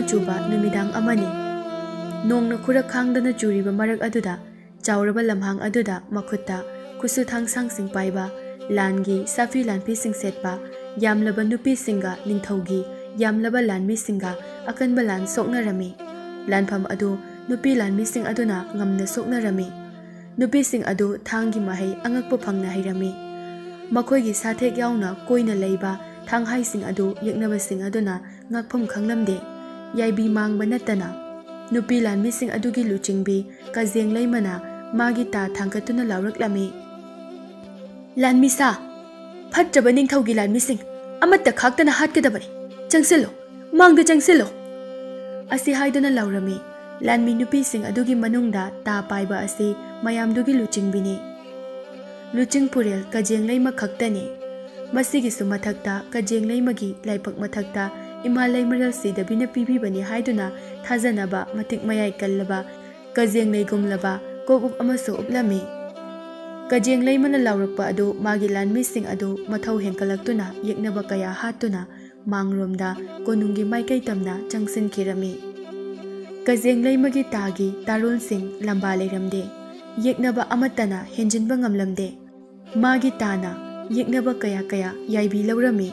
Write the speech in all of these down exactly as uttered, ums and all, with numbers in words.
ꯆꯨꯕ ꯅꯨꯃꯤꯗꯥꯡ ꯑꯃꯅꯤ꯫ ꯅꯣꯡꯅ ꯈꯨꯔꯛ ꯈꯥꯡꯗꯅ ꯆꯨꯔꯤꯕ ꯃꯔꯛ ꯑꯗꯨꯗ, ꯆꯥꯎꯔꯕ ꯂꯝꯍꯥꯡ ꯑꯗꯨꯗ ꯃꯈꯨꯠꯇ ꯈꯨꯠꯁꯨ ꯊꯥꯡꯁꯥꯡꯁꯤꯡ ꯄꯥꯏꯕ ꯂꯥꯟꯒꯤ ꯁꯥꯐꯤ ꯂꯥꯟꯐꯤꯁꯤꯡ ꯁꯦꯠꯄ ꯌꯥꯝꯂꯕ ꯅꯨꯄꯤꯁꯤꯡꯒ ꯅꯤꯡꯊꯧꯒꯤ ꯌꯥꯝꯂꯕ ꯂꯥꯟꯃꯤꯁꯤꯡꯒ ꯑꯀꯟꯕ ꯂꯥꯟ ꯁꯣꯛꯅꯔꯝꯃꯤ꯫ ꯂꯥꯟꯐꯝ ꯑꯗꯨ ꯅꯨꯄꯤ ꯂꯥꯟꯃꯤꯁꯤꯡ ꯑꯗꯨꯅ ꯉꯝꯅ ꯁꯣꯛꯅꯔꯝꯃꯤ꯫ ꯅꯨꯄꯤꯁꯤꯡ ꯑꯗꯨ ꯊꯥꯡꯒꯤ ꯃꯍꯩ ꯑꯉꯛꯄ ꯐꯪꯅ ꯍꯩꯔꯝꯃꯤ꯫ ꯃꯈꯣꯏꯒꯤ ꯁꯥꯊꯦꯛ ꯌꯥꯎꯅ ꯀꯣꯏꯅ ꯂꯩꯕ ꯊꯥꯡꯍꯥꯏꯁꯤꯡ ꯑꯗꯨ ꯌꯦꯛꯅꯕꯁꯤꯡ ꯑꯗꯨꯅ ꯉꯥꯛꯐꯝ ꯈꯪꯂꯝꯗꯦ꯫ ꯌꯥꯏꯕꯤ ꯃꯥꯡꯕ ꯅꯠꯇꯅ ꯅꯨꯄꯤ ꯂꯥꯟꯃꯤꯁꯤꯡ ꯑꯗꯨꯒꯤ ꯂꯨꯆꯤꯡꯕꯤ ꯀꯖꯦꯡꯂꯩꯃꯅ ꯃꯥꯒꯤ ꯇꯥ ꯊꯥꯡꯒꯠꯇꯨꯅ ꯂꯥꯎꯔꯛꯂꯝꯃꯤ, "ꯂꯥꯟꯃꯤꯁꯥ, ꯐꯠꯇ꯭ꯔꯕ ꯅꯤꯡꯊꯧꯒꯤ ꯂꯥꯟꯃꯤꯁꯤꯡ, ꯑꯃꯠꯇ ꯈꯥꯛꯇꯅ ꯍꯥꯠꯀꯗꯕꯅꯤ꯫ ꯆꯪꯁꯤꯜꯂꯨ, ꯃꯥꯡꯗ ꯆꯪꯁꯤꯜꯂꯨ!" ꯑꯁꯤ ꯍꯥꯏꯗꯨꯅ ꯂꯥꯎꯔꯝꯃꯤ꯫ ꯂꯥꯟꯃꯤ ꯅꯨꯄꯤꯁꯤꯡ ꯑꯗꯨꯒꯤ ꯃꯅꯨꯡꯗ ꯇꯥ ꯄꯥꯏꯕ ꯑꯁꯤ ꯃꯌꯥꯝꯗꯨꯒꯤ ꯂꯨꯆꯤꯡꯕꯤꯅꯤ꯫ ꯂꯨꯆꯤꯡ ꯄꯨꯔꯦꯜ ꯀꯖꯦꯡꯂꯩꯃ ꯈꯛꯇꯅꯤ꯫ ꯃꯁꯤꯒꯤꯁꯨ ꯃꯊꯛꯇ ꯀꯖꯦꯡꯂꯩꯃꯒꯤ ꯂꯥꯏꯕꯛ ꯃꯊꯛꯇ ꯏꯃꯥ ꯂꯩꯃꯔꯦꯜ ꯁꯤꯗꯕꯤꯅ ꯄꯤꯕꯤꯕꯅꯤ ꯍꯥꯏꯗꯨꯅ ꯊꯥꯖꯅꯕ ꯃꯇꯤꯛ ꯃꯌꯥꯏ ꯀꯜꯂꯕ ꯀꯖꯦꯡꯂꯩꯒꯨꯝꯂꯕ ꯀꯣꯛꯎꯞ ꯑꯃꯁꯨ ꯎꯞꯂꯝꯃꯤ꯫ ꯀꯖꯦꯡꯂꯩꯃꯅ ꯂꯥꯎꯔꯛꯄ ꯑꯗꯨ ꯃꯥꯒꯤ ꯂꯥꯟꯃꯤꯁꯤꯡ ꯑꯗꯨ ꯃꯊꯧ ꯍꯦꯟꯒꯠꯂꯛꯇꯨꯅ ꯌꯦꯛꯅꯕ ꯀꯌꯥ ꯍꯥꯠꯇꯨꯅ ꯃꯥꯡꯂꯣꯝꯗ ꯀꯣꯅꯨꯡꯒꯤ ꯃꯥꯏꯀꯩ ꯇꯝꯅ ꯆꯪꯁꯤꯟꯈꯤꯔꯝꯃꯤ꯫ ꯀꯖꯦꯡꯂꯩꯃꯒꯤ ꯇꯥꯒꯤ ꯇꯥꯔꯣꯟꯁꯤꯡ ꯂꯝꯕꯥ ꯂꯩꯔꯝꯗꯦ꯫ ꯌꯦꯛꯅꯕ ꯑꯃꯠꯇꯅ ꯍꯦꯟꯖꯤꯟꯕ ꯉꯝꯂꯝꯗꯦ꯫ ꯃꯥꯒꯤ ꯇꯥꯅ ꯌꯦꯛꯅꯕ ꯀꯌꯥ ꯀꯌꯥ ꯌꯥꯏꯕꯤ ꯂꯧꯔꯝꯃꯤ꯫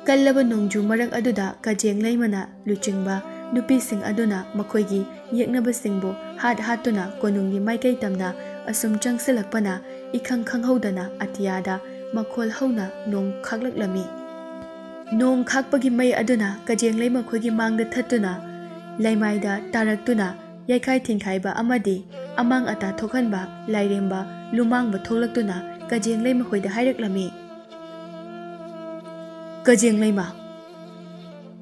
ꯀꯜꯂꯕ ꯅꯣꯡꯖꯨ ꯃꯔꯛ ꯑꯗꯨꯗ ꯀꯖꯦꯡꯂꯩꯃꯅ ꯂꯨꯆꯤꯡꯕ ꯅꯨꯄꯤꯁꯤꯡ ꯑꯗꯨꯅ ꯃꯈꯣꯏꯒꯤ ꯌꯦꯛꯅꯕꯁꯤꯡꯕꯨ ꯍꯥꯠ ꯍꯥꯠꯇꯨꯅ ꯀꯣꯅꯨꯡꯒꯤ ꯃꯥꯏꯀꯩ ꯇꯝꯅ ꯑꯁꯨꯝ ꯆꯪꯁꯤꯜꯂꯛꯄꯅ ꯏꯈꯪ ꯈꯪꯍꯧꯗꯅ ꯑꯇꯤꯌꯥꯗ ꯃꯈꯣꯜ ꯍꯧꯅ ꯅꯣꯡ ꯈꯥꯛꯂꯛꯂꯝꯃꯤ꯫ ꯅꯣꯡ ꯈꯥꯛꯄꯒꯤ ꯃꯩ ꯑꯗꯨꯅ ꯀꯖꯦꯡꯂꯩ ꯃꯈꯣꯏꯒꯤ ꯃꯥꯡꯗ ꯊꯠꯇꯨꯅ ꯂꯩꯃꯥꯏꯗ ꯇꯥꯔꯛꯇꯨꯅ ꯌꯩꯈꯥꯏ ꯊꯤꯟꯈꯥꯏꯕ ꯑꯃꯗꯤ ꯑꯃꯥꯡ ꯑꯇꯥ ꯊꯣꯛꯍꯟꯕ ꯂꯥꯏꯔꯦꯝꯕ ꯂꯨꯃꯥꯡꯕ ꯊꯣꯛꯂꯛꯇꯨꯅ ꯀꯖꯦꯡꯂꯩ ꯃꯈꯣꯏꯗ ꯍꯥꯏꯔꯛꯂꯝꯃꯤ, "ꯀꯖꯦꯡꯂꯩꯃ,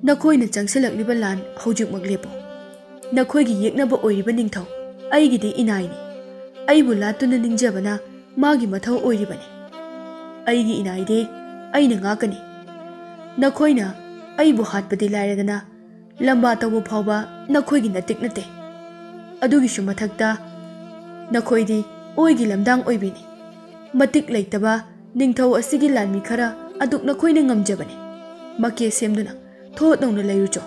ꯅꯈꯣꯏꯅ ꯆꯪꯁꯤꯜꯂꯛꯂꯤꯕ ꯂꯥꯟ ꯍꯧꯖꯤꯛꯃꯛ ꯂꯦꯞꯄꯨ꯫ ꯅꯈꯣꯏꯒꯤ ꯌꯦꯛꯅꯕ ꯑꯣꯏꯔꯤꯕ ꯅꯤꯡꯊꯧ ꯑꯩꯒꯤꯗꯤ ꯏꯅꯥꯏꯅꯤ꯫ ꯑꯩꯕꯨ ꯂꯥꯠꯇꯨꯅ ꯅꯤꯡꯖꯕꯅ ꯃꯥꯒꯤ ꯃꯊꯧ ꯑꯣꯏꯔꯤꯕꯅꯤ꯫ ꯑꯩꯒꯤ ꯏꯅꯥꯏꯗꯤ ꯑꯩꯅ ꯉꯥꯛꯀꯅꯤ꯫ ꯅꯈꯣꯏꯅ ꯑꯩꯕꯨ ꯍꯥꯠꯄꯗꯤ ꯂꯥꯏꯔꯗꯅ ꯂꯝꯕꯥ ꯇꯧꯕ ꯐꯥꯎꯕ ꯅꯈꯣꯏꯒꯤ ꯅꯇꯤꯛ ꯅꯠꯇꯦ꯫ ꯑꯗꯨꯒꯤꯁꯨ ꯃꯊꯛꯇ ꯅꯈꯣꯏꯗꯤ ꯑꯣꯏꯒꯤ ꯂꯝꯗꯥꯡ ꯑꯣꯏꯕꯤꯅꯤ꯫ ꯃꯇꯤꯛ ꯂꯩꯇꯕ ꯅꯤꯡꯊꯧ ꯑꯁꯤꯒꯤ ꯂꯥꯟꯃꯤ ꯈꯔ ꯑꯗꯨꯛ ꯅꯈꯣꯏꯅ ꯉꯝꯖꯕꯅꯤ꯫ ꯃꯀꯦ ꯁꯦꯝꯗꯨꯅ ꯊꯣꯠ ꯅꯧꯅ ꯂꯩꯔꯨꯆꯣ꯫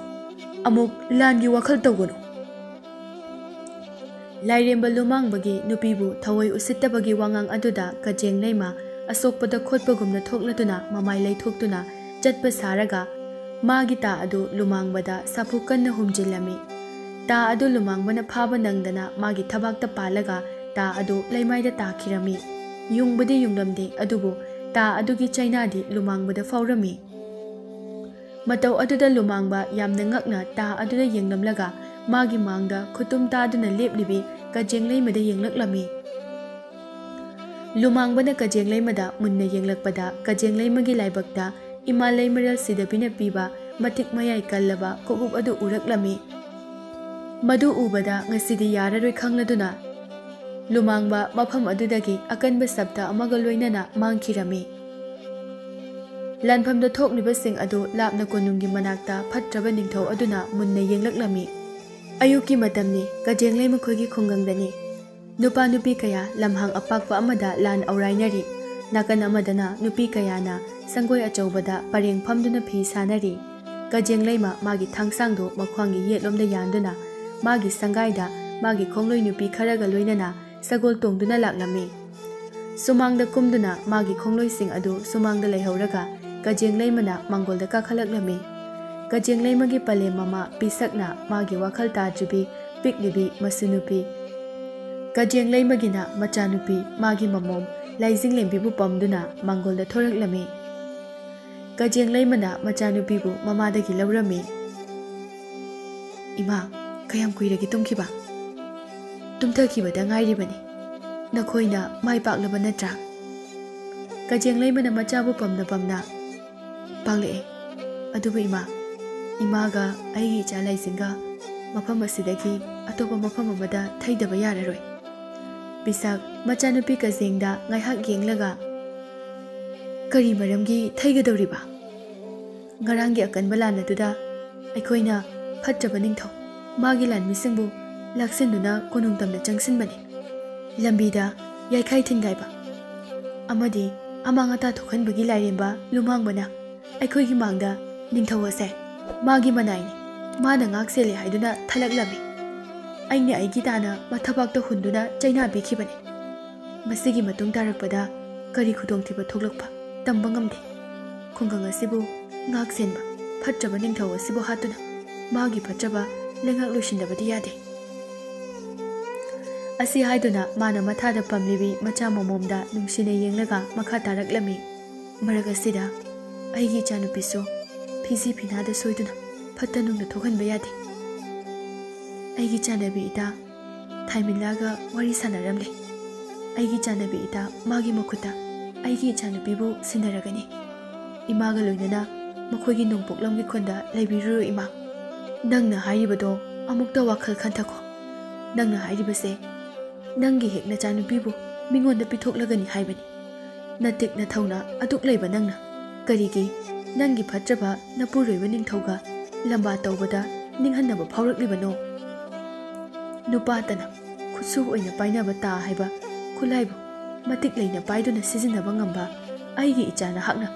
ꯑꯃꯨꯛ ꯂꯥꯟꯒꯤ ꯋꯥꯈꯜ ꯇꯧꯒꯅꯨ꯫ ꯂꯥꯏꯔꯦꯝꯕ ꯂꯨꯃꯥꯡꯕꯒꯤ ꯅꯨꯄꯤꯕꯨ ꯊꯑꯣꯏ ꯎꯁꯤꯠꯇꯕꯒꯤ ꯋꯥꯉꯥꯡ ꯑꯗꯨꯗ ꯀꯖꯦꯡ ꯂꯩꯃ ꯑꯁꯣꯛꯄꯗ ꯈꯣꯠꯄꯒꯨꯝꯅ ꯊꯣꯛꯂꯗꯨꯅ ꯃꯃꯥꯏ ꯂꯩꯊꯣꯛꯇꯨꯅ ꯆꯠꯄ ꯁꯥꯔꯒ ꯃꯥꯒꯤ ꯇꯥ ꯑꯗꯨ ꯂꯨꯃꯥꯡꯕꯗ ꯁꯥꯐꯨ ꯀꯟꯅ ꯍꯨꯝꯖꯤꯜꯂꯝꯃꯤ꯫ ꯇꯥ ꯑꯗꯨ ꯂꯨꯃꯥꯡꯕꯅ ꯐꯥꯕ ꯅꯪꯗꯅ ꯃꯥꯒꯤ ꯊꯕꯥꯛꯇ ꯄꯥꯜꯂꯒ ꯇꯥ ꯑꯗꯨ ꯂꯩꯃꯥꯏꯗ ꯇꯥꯈꯤꯔꯝꯃꯤ꯫ ꯌꯨꯡꯕꯗꯤ ꯌꯨꯡꯂꯝꯗꯦ, ꯑꯗꯨꯕꯨ ꯇꯥ ꯑꯗꯨꯒꯤ ꯆꯩꯅꯥꯗꯤ ꯂꯨꯃꯥꯡꯕꯗ ꯐꯥꯎꯔꯝꯃꯤ꯫ ꯃꯇꯧ ꯑꯗꯨꯗ ꯂꯨꯃꯥꯡꯕ ꯌꯥꯝꯅ ꯉꯛꯅ ꯇꯥ ꯑꯗꯨꯗ ꯌꯦꯡꯂꯝꯂꯒ ꯃꯥꯒꯤ ꯃꯥꯡꯗ ꯈꯨꯇꯨꯝ ꯇꯥꯗꯨꯅ ꯂꯦꯞꯂꯤꯕꯤ ꯀꯖꯦꯡ ꯂꯩꯃꯗ ꯌꯦꯡꯂꯛꯂꯝꯃꯤ꯫ ꯂꯨꯃꯥꯡꯕꯅ ꯀꯖꯦꯡ ꯂꯩꯃꯗ ꯃꯨꯟꯅ ꯌꯦꯡꯂꯛꯄꯗ ꯀꯖꯦꯡ ꯂꯩꯃꯒꯤ ꯂꯥꯏꯕꯛꯇ ꯏꯃꯥ ꯂꯩꯃꯔꯦꯜ ꯁꯤꯗꯕꯤꯅ ꯄꯤꯕ ꯃꯇꯤꯛ ꯃꯌꯥꯏ ꯀꯜꯂꯕ ꯈꯣꯡꯎꯞ ꯑꯗꯨ ꯎꯔꯛꯂꯝꯃꯤ꯫ ꯃꯗꯨ ꯎꯕꯗ ꯉꯁꯤꯗꯤ ꯌꯥꯔꯔꯣꯏ ꯈꯪꯂꯗꯨꯅ ꯂꯨꯃꯥꯡꯕ ꯃꯐꯝ ꯑꯗꯨꯗꯒꯤ ꯑꯀꯟꯕ ꯁꯞꯇ ꯑꯃꯒ ꯂꯣꯏꯅꯅ ꯃꯥꯡꯈꯤꯔꯝꯃꯤ꯫ ꯂꯥꯟꯐꯝꯗ ꯊꯣꯛꯂꯤꯕꯁꯤꯡ ꯑꯗꯨ ꯂꯥꯞꯅ ꯀꯣꯅꯨꯡꯒꯤ ꯃꯅꯥꯛꯇ ꯐꯠꯇ꯭ꯔꯕ ꯅꯤꯡꯊꯧ ꯑꯗꯨꯅ ꯃꯨꯟꯅ ꯌꯦꯡꯂꯛꯂꯝꯃꯤ꯫ ꯑꯌꯨꯛꯀꯤ ꯃꯇꯝꯅꯤ, ꯀꯖꯦꯡ ꯂꯩꯃ ꯈꯣꯏꯒꯤ ꯈꯨꯡꯒꯪꯗꯅꯤ꯫ ꯅꯨꯄꯥ ꯅꯨꯄꯤ ꯀꯌꯥ ꯂꯝꯍꯥꯡ ꯑꯄꯥꯛꯄ ꯑꯃꯗ ꯂꯥꯟ ꯑꯧꯔꯥꯏꯅꯔꯤ꯫ ꯅꯥꯀꯟ ꯑꯃꯗꯅ ꯅꯨꯄꯤ ꯀꯌꯥꯅ ꯁꯪꯒꯣꯏ ꯑꯆꯧꯕꯗ ꯄꯔꯦꯡ ꯐꯝꯗꯨꯅ ꯐꯤ ꯁꯥꯅꯔꯤ꯫ ꯀꯖꯦꯡ ꯂꯩꯃ ꯃꯥꯒꯤ ꯊꯥꯡꯁꯥꯡꯗꯨ ꯃꯈ꯭ꯋꯥꯡꯒꯤ ꯌꯦꯠꯂꯣꯝꯗ ꯌꯥꯟꯗꯨꯅ ꯃꯥꯒꯤ ꯁꯪꯒꯥꯏꯗ ꯃꯥꯒꯤ ꯈꯣꯡꯂꯣꯏ ꯅꯨꯄꯤ ꯈꯔꯒ ꯂꯣꯏꯅꯅ ꯁꯒꯣꯜ ꯇꯣꯡꯗꯨꯅ ꯂꯥꯛꯂꯝꯃꯤ꯫ ꯁꯨꯃꯥꯡꯗ ꯀꯨꯝꯗꯨꯅ ꯃꯥꯒꯤ ꯈꯣꯡꯂꯣꯏꯁꯤꯡ ꯑꯗꯨ ꯁꯨꯃꯥꯡꯗ ꯂꯩꯍꯧꯔꯒ ꯀꯖꯦꯡ ꯂꯩꯃꯅ ꯃꯥꯡꯒꯣꯜꯗ ꯀꯥꯈꯠꯂꯛꯂꯝꯃꯤ꯫ ꯀꯖꯦꯡ ꯂꯩꯃꯒꯤ ꯄꯂꯦꯝ ꯃꯃꯥ ꯄꯤꯁꯛꯅ ꯃꯥꯒꯤ ꯋꯥꯈꯜ ꯇꯥꯗ꯭ꯔꯤꯕꯤ ꯄꯤꯛꯂꯤꯕꯤ ꯃꯁꯨ ꯅꯨꯄꯤ꯫ ꯀꯖꯦꯡ ꯂꯩꯃꯒꯤꯅ ꯃꯆꯥꯅꯨꯄꯤ ꯃꯥꯒꯤ ꯃꯃꯣꯝ ꯂꯥꯏꯖꯤꯡꯂꯦꯝꯕꯤꯕꯨ ꯄꯝꯗꯨꯅ ꯃꯥꯡꯒꯣꯜꯗ ꯊꯣꯔꯛꯂꯝꯃꯤ꯫ ꯀꯖꯦꯡ ꯂꯩꯃꯅ ꯃꯆꯥꯅꯨꯄꯤꯕꯨ ꯃꯃꯥꯗꯒꯤ ꯂꯧꯔꯝꯃꯤ꯫ "ꯏꯃꯥ, ꯀꯌꯥꯝ ꯀꯨꯏꯔꯒꯦ ꯇꯨꯝꯈꯤꯕ?" "ꯇꯨꯝꯊꯈꯤꯕꯗ ꯉꯥꯏꯔꯤꯕꯅꯤ꯫ ꯅꯈꯣꯏꯅ ꯃꯥꯏ ꯄꯥꯛꯂꯕ ꯅꯠꯇ꯭ꯔꯥ?" ꯀꯖꯦꯡ ꯂꯩꯃꯅ ꯃꯆꯥꯕꯨ ꯄꯝꯅ ꯄꯝꯅ, "ꯄꯥꯛꯂꯛꯑꯦ꯫ ꯑꯗꯨꯕꯨ ꯏꯃꯥ, ꯏꯃꯥꯒ ꯑꯩꯒꯤ ꯏꯆꯥ ꯂꯥꯏꯖꯤꯡꯒ ꯃꯐꯝ ꯑꯁꯤꯗꯒꯤ ꯑꯇꯣꯞꯄ ꯃꯐꯝ ꯑꯃꯗ ꯊꯩꯗꯕ ꯌꯥꯔꯔꯣꯏ꯫" ꯄꯤꯁꯛ ꯃꯆꯥꯅꯨꯄꯤ ꯀꯖꯦꯡꯗ ꯉꯥꯏꯍꯥꯛ ꯌꯦꯡꯂꯒ, "ꯀꯔꯤ ꯃꯔꯝꯒꯤ ꯊꯩꯒꯗꯧꯔꯤꯕ?" "ꯉꯔꯥꯡꯒꯤ ꯑꯀꯟꯕ ꯂꯥꯟ ꯑꯗꯨꯗ ꯑꯩꯈꯣꯏꯅ ꯐꯠꯇ꯭ꯔꯕ ꯅꯤꯡꯊꯧ ꯃꯥꯒꯤ ꯂꯥꯟꯃꯤꯁꯤꯡꯕꯨ ꯂꯥꯛꯁꯤꯟꯗꯨꯅ ꯀꯣꯅꯨꯡ ꯇꯝꯅ ꯆꯪꯁꯤꯟꯕꯅꯤ꯫ ꯂꯝꯕꯤꯗ ꯌꯥꯏꯈꯥꯏ ꯊꯤꯟꯒꯥꯏꯕ ꯑꯃꯗꯤ ꯑꯃꯥꯡ ꯑꯇꯥ ꯊꯣꯛꯍꯟꯕꯒꯤ ꯂꯥꯏꯔꯦꯝꯕ ꯂꯨꯃꯥꯡꯕꯅ ꯑꯩꯈꯣꯏꯒꯤ ꯃꯥꯡꯗ ꯅꯤꯡꯊꯧ ꯑꯁꯦ ꯃꯥꯒꯤ ꯃꯅꯥꯏꯅꯤ, ꯃꯥꯅ ꯉꯥꯛ ꯁꯦꯜꯂꯦ ꯍꯥꯏꯗꯨꯅ ꯊꯠꯂꯛꯂꯝꯃꯤ꯫ ꯑꯩꯅ ꯑꯩꯒꯤ ꯇꯥꯅ ꯃꯊꯕꯥꯛꯇ ꯍꯨꯟꯗꯨꯅ ꯆꯩꯅꯥ ꯄꯤꯈꯤꯕꯅꯤ꯫ ꯃꯁꯤꯒꯤ ꯃꯇꯨꯡ ꯇꯥꯔꯛꯄꯗ ꯀꯔꯤ ꯈꯨꯗꯣꯡꯊꯤꯕ ꯊꯣꯛꯂꯛꯄ ꯇꯝꯕ ꯉꯝꯗꯦ꯫ ꯈꯨꯡꯒꯪ ꯑꯁꯤꯕꯨ ꯉꯥꯛ ꯁꯦꯟꯕ ꯐꯠꯇ꯭ꯔꯕ ꯅꯤꯡꯊꯧ ꯑꯁꯤꯕꯨ ꯍꯥꯠꯇꯨꯅ ꯃꯥꯒꯤ ꯐꯠꯇ꯭ꯔꯕ ꯂꯩꯉꯥꯛ ꯂꯣꯏꯁꯤꯟꯗꯕꯗꯤ ꯌꯥꯗꯦ꯫ ꯑꯁꯤ ꯍꯥꯏꯗꯨꯅ ꯃꯥꯅ ꯃꯊꯥꯗ ꯄꯝꯂꯤꯕꯤ ꯃꯆꯥ ꯃꯃꯣꯝꯗ ꯅꯨꯡꯁꯤꯅ ꯌꯦꯡꯂꯒ ꯃꯈꯥ ꯇꯥꯔꯛꯂꯝꯃꯤ꯫ ꯃꯔꯛ ꯑꯁꯤꯗ ꯑꯩꯒꯤ ꯏꯆꯥꯅꯨꯄꯤꯁꯨ ꯐꯤꯖꯤ ꯐꯤꯅꯥꯗ ꯁꯣꯏꯗꯨꯅ ꯐꯠꯇ ꯅꯨꯡꯗ ꯊꯣꯛꯍꯟꯕ ꯌꯥꯗꯦ꯫ ꯑꯩꯒꯤ ꯆꯥꯟꯅꯕꯤ ꯏꯇꯥ ꯊꯥꯏꯃꯤꯂꯥꯒ ꯋꯥꯔꯤ ꯁꯥꯟꯅꯔꯝꯂꯦ꯫ ꯑꯩꯒꯤ ꯆꯥꯟꯅꯕꯤ ꯏꯇꯥ ꯃꯥꯒꯤ ꯃꯈꯨꯠꯇ ꯑꯩꯒꯤ ꯏꯆꯥꯅꯨꯄꯤꯕꯨ ꯁꯤꯟꯅꯔꯒꯅꯤ꯫ ꯏꯃꯥꯒ ꯂꯣꯏꯅꯅ ꯃꯈꯣꯏꯒꯤ ꯅꯣꯡꯄꯣꯛꯂꯝꯒꯤ ꯈꯨꯟꯗ ꯂꯩꯕꯤꯔꯨꯔꯣ ꯏꯃꯥ꯫ ꯅꯪꯅ ꯍꯥꯏꯔꯤꯕꯗꯣ ꯑꯃꯨꯛꯇ ꯋꯥꯈꯜ ꯈꯟꯊꯈꯣ꯫ ꯅꯪꯅ ꯍꯥꯏꯔꯤꯕꯁꯦ ꯅꯪꯒꯤ ꯍꯦꯛ ꯅꯆꯥꯅꯨꯄꯤꯕꯨ ꯃꯤꯉꯣꯟꯗ ꯄꯤꯊꯣꯛꯂꯒꯅꯤ ꯍꯥꯏꯕꯅꯤ꯫ ꯅꯇꯤꯛ ꯅꯊꯧꯅ ꯑꯗꯨꯛ ꯂꯩꯕ ꯅꯪꯅ ꯀꯔꯤꯒꯤ ꯅꯪꯒꯤ ꯐꯠꯇ꯭ꯔꯕ ꯅꯄꯨꯔꯣꯏꯕ ꯅꯤꯡꯊꯧꯒ ꯂꯝꯕꯥ ꯇꯧꯕꯗ ꯅꯤꯡꯍꯟꯅꯕ ꯐꯥꯎꯔꯛꯂꯤꯕꯅꯣ? ꯅꯨꯄꯥꯇꯅ ꯈꯨꯠꯁꯨ ꯑꯣꯏꯅ ꯄꯥꯏꯅꯕ ꯇꯥ ꯍꯥꯏꯕ ꯈꯨꯠꯂꯥꯏꯕꯨ ꯃꯇꯤꯛ ꯂꯩꯅ ꯄꯥꯏꯗꯨꯅ ꯁꯤꯖꯤꯟꯅꯕ ꯉꯝꯕ ꯑꯩꯒꯤ ꯏꯆꯥ ꯅꯍꯥꯛꯅ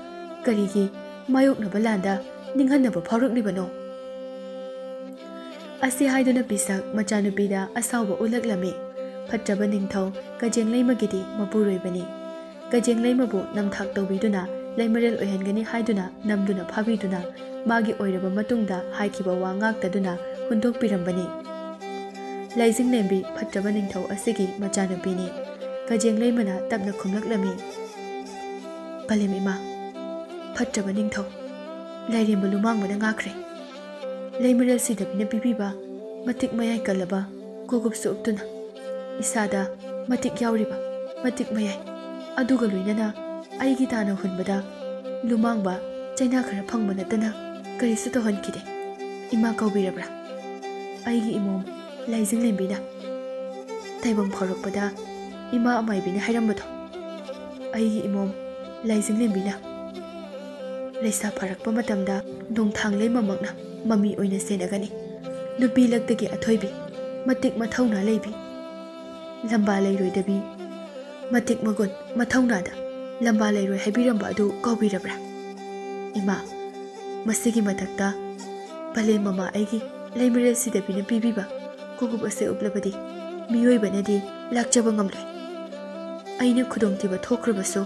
ꯀꯔꯤꯒꯤ ꯃꯥꯌꯣꯛꯅꯕ ꯂꯥꯟꯗ ꯅꯤꯡꯍꯟꯅꯕ ꯐꯥꯎꯔꯛꯂꯤꯕꯅꯣ? ꯑꯁꯤ ꯍꯥꯏꯗꯨꯅ ꯄꯤꯁꯛ ꯃꯆꯥꯅꯨꯄꯤꯗ ꯑꯁꯥꯎꯕ ꯎꯠꯂꯛꯂꯝꯃꯤ꯫ ꯐꯠꯇ꯭ꯔꯕ ꯅꯤꯡꯊꯧ ꯀꯖꯦꯡꯂꯩꯃꯒꯤꯗꯤ ꯃꯄꯨꯔꯣꯏꯕꯅꯤ꯫ ꯀꯖꯦꯡꯂꯩꯃꯕꯨ ꯅꯝꯊꯥꯛ ꯇꯧꯕꯤꯗꯨꯅ ꯂꯩꯃꯔꯦꯜ ꯑꯣꯏꯍꯟꯒꯅꯤ ꯍꯥꯏꯗꯨꯅ ꯅꯝꯗꯨꯅ ꯐꯥꯕꯤꯗꯨꯅ ꯃꯥꯒꯤ ꯑꯣꯏꯔꯕ ꯃꯇꯨꯡꯗ ꯍꯥꯏꯈꯤꯕ ꯋꯥ ꯉꯥꯛꯇꯗꯨꯅ ꯍꯨꯟꯗꯣꯛꯄꯤꯔꯝꯕꯅꯤ꯫ ꯂꯥꯏꯖꯤꯡꯂꯦꯝꯕꯤ ꯐꯠꯇ꯭ꯔꯕ ꯅꯤꯡꯊꯧ ꯑꯁꯤꯒꯤ ꯃꯆꯥꯅꯨꯄꯤꯅꯤ꯫ ꯀꯖꯦꯡꯂꯩꯃꯅ ꯇꯞꯅ ꯈꯨꯝꯂꯛꯂꯝꯃꯤ, "ꯄꯂꯦꯝ ꯏꯃꯥ, ꯐꯠꯇ꯭ꯔꯕ ꯅꯤꯡꯊꯧ, ꯂꯥꯏꯔꯦꯝꯕ ꯂꯨꯃꯥꯡꯕꯅ ꯉꯥꯛꯈ꯭ꯔꯦ꯫ ꯂꯩꯃꯔꯦꯜ ꯁꯤꯗꯕꯤꯅ ꯄꯤꯕꯤꯕ ꯃꯇꯤꯛ ꯃꯌꯥꯏ ꯀꯜꯂꯕ ꯀꯣꯒꯨꯞꯁꯨ ꯎꯞꯇꯨꯅ ꯏꯁꯥꯗ ꯃꯇꯤꯛ ꯌꯥꯎꯔꯤꯕ ꯃꯇꯤꯛ ꯃꯌꯥꯏ ꯑꯗꯨꯒ ꯂꯣꯏꯅꯅ ꯑꯩꯒꯤ ꯇꯥꯅ ꯍꯨꯟꯕꯗ ꯂꯨꯃꯥꯡꯕ ꯆꯩꯅꯥ ꯈꯔ ꯐꯪꯕ ꯅꯠꯇꯅ ꯀꯔꯤꯁꯨ ꯇꯧꯍꯟꯈꯤꯗꯦ꯫ ꯏꯃꯥ ꯀꯧꯕꯤꯔꯕ꯭ꯔꯥ?" ꯑꯩꯒꯤ ꯏꯃꯣꯝ ꯂꯥꯏꯖꯤꯡꯂꯦꯝꯕꯤꯅ ꯇꯥꯏꯕꯪ ꯐꯥꯎꯔꯛꯄꯗ ꯏꯃꯥ ꯑꯃꯥꯏꯕꯤꯅ ꯍꯥꯏꯔꯝꯕꯗꯣ꯫ ꯑꯩꯒꯤ ꯏꯃꯣꯝ ꯂꯥꯏꯖꯤꯡꯂꯦꯝꯕꯤꯅ ꯂꯩꯁꯥ ꯐꯥꯔꯛꯄ ꯃꯇꯝꯗ ꯅꯣꯡꯊꯥꯡꯂꯩꯃꯃꯛꯅ ꯃꯃꯤ ꯑꯣꯏꯅ ꯁꯦꯟꯅꯒꯅꯤ꯫ ꯅꯨꯄꯤ ꯂꯛꯇꯒꯤ ꯑꯊꯣꯏꯕꯤ, ꯃꯇꯤꯛ ꯃꯊꯧꯅꯥ ꯂꯩꯕꯤ, ꯂꯝꯕꯥ ꯂꯩꯔꯣꯏꯗꯕꯤ, ꯃꯇꯤꯛ ꯃꯒꯨꯟ ꯃꯊꯧꯅꯥꯗ ꯂꯝꯕꯥ ꯂꯩꯔꯣꯏ ꯍꯥꯏꯕꯤꯔꯝꯕ ꯑꯗꯨ ꯀꯥꯎꯕꯤꯔꯕ꯭ꯔꯥ? ꯏꯃꯥ, ꯃꯁꯤꯒꯤ ꯃꯊꯛꯇ ꯄꯂꯦꯝ ꯃꯃꯥ ꯑꯩꯒꯤ ꯂꯩꯃꯔꯦꯜ ꯁꯤꯗꯕꯤꯅ ꯄꯤꯕꯤꯕ ꯈꯣꯡꯎꯞ ꯑꯁꯦ ꯎꯞꯂꯕꯗꯤ ꯃꯤꯑꯣꯏꯕꯅꯗꯤ ꯂꯥꯛꯆꯕ ꯉꯝꯂꯣꯏ꯫ ꯑꯩꯅ ꯈꯨꯗꯣꯡꯊꯤꯕ ꯊꯣꯛꯈ꯭ꯔꯕꯁꯨ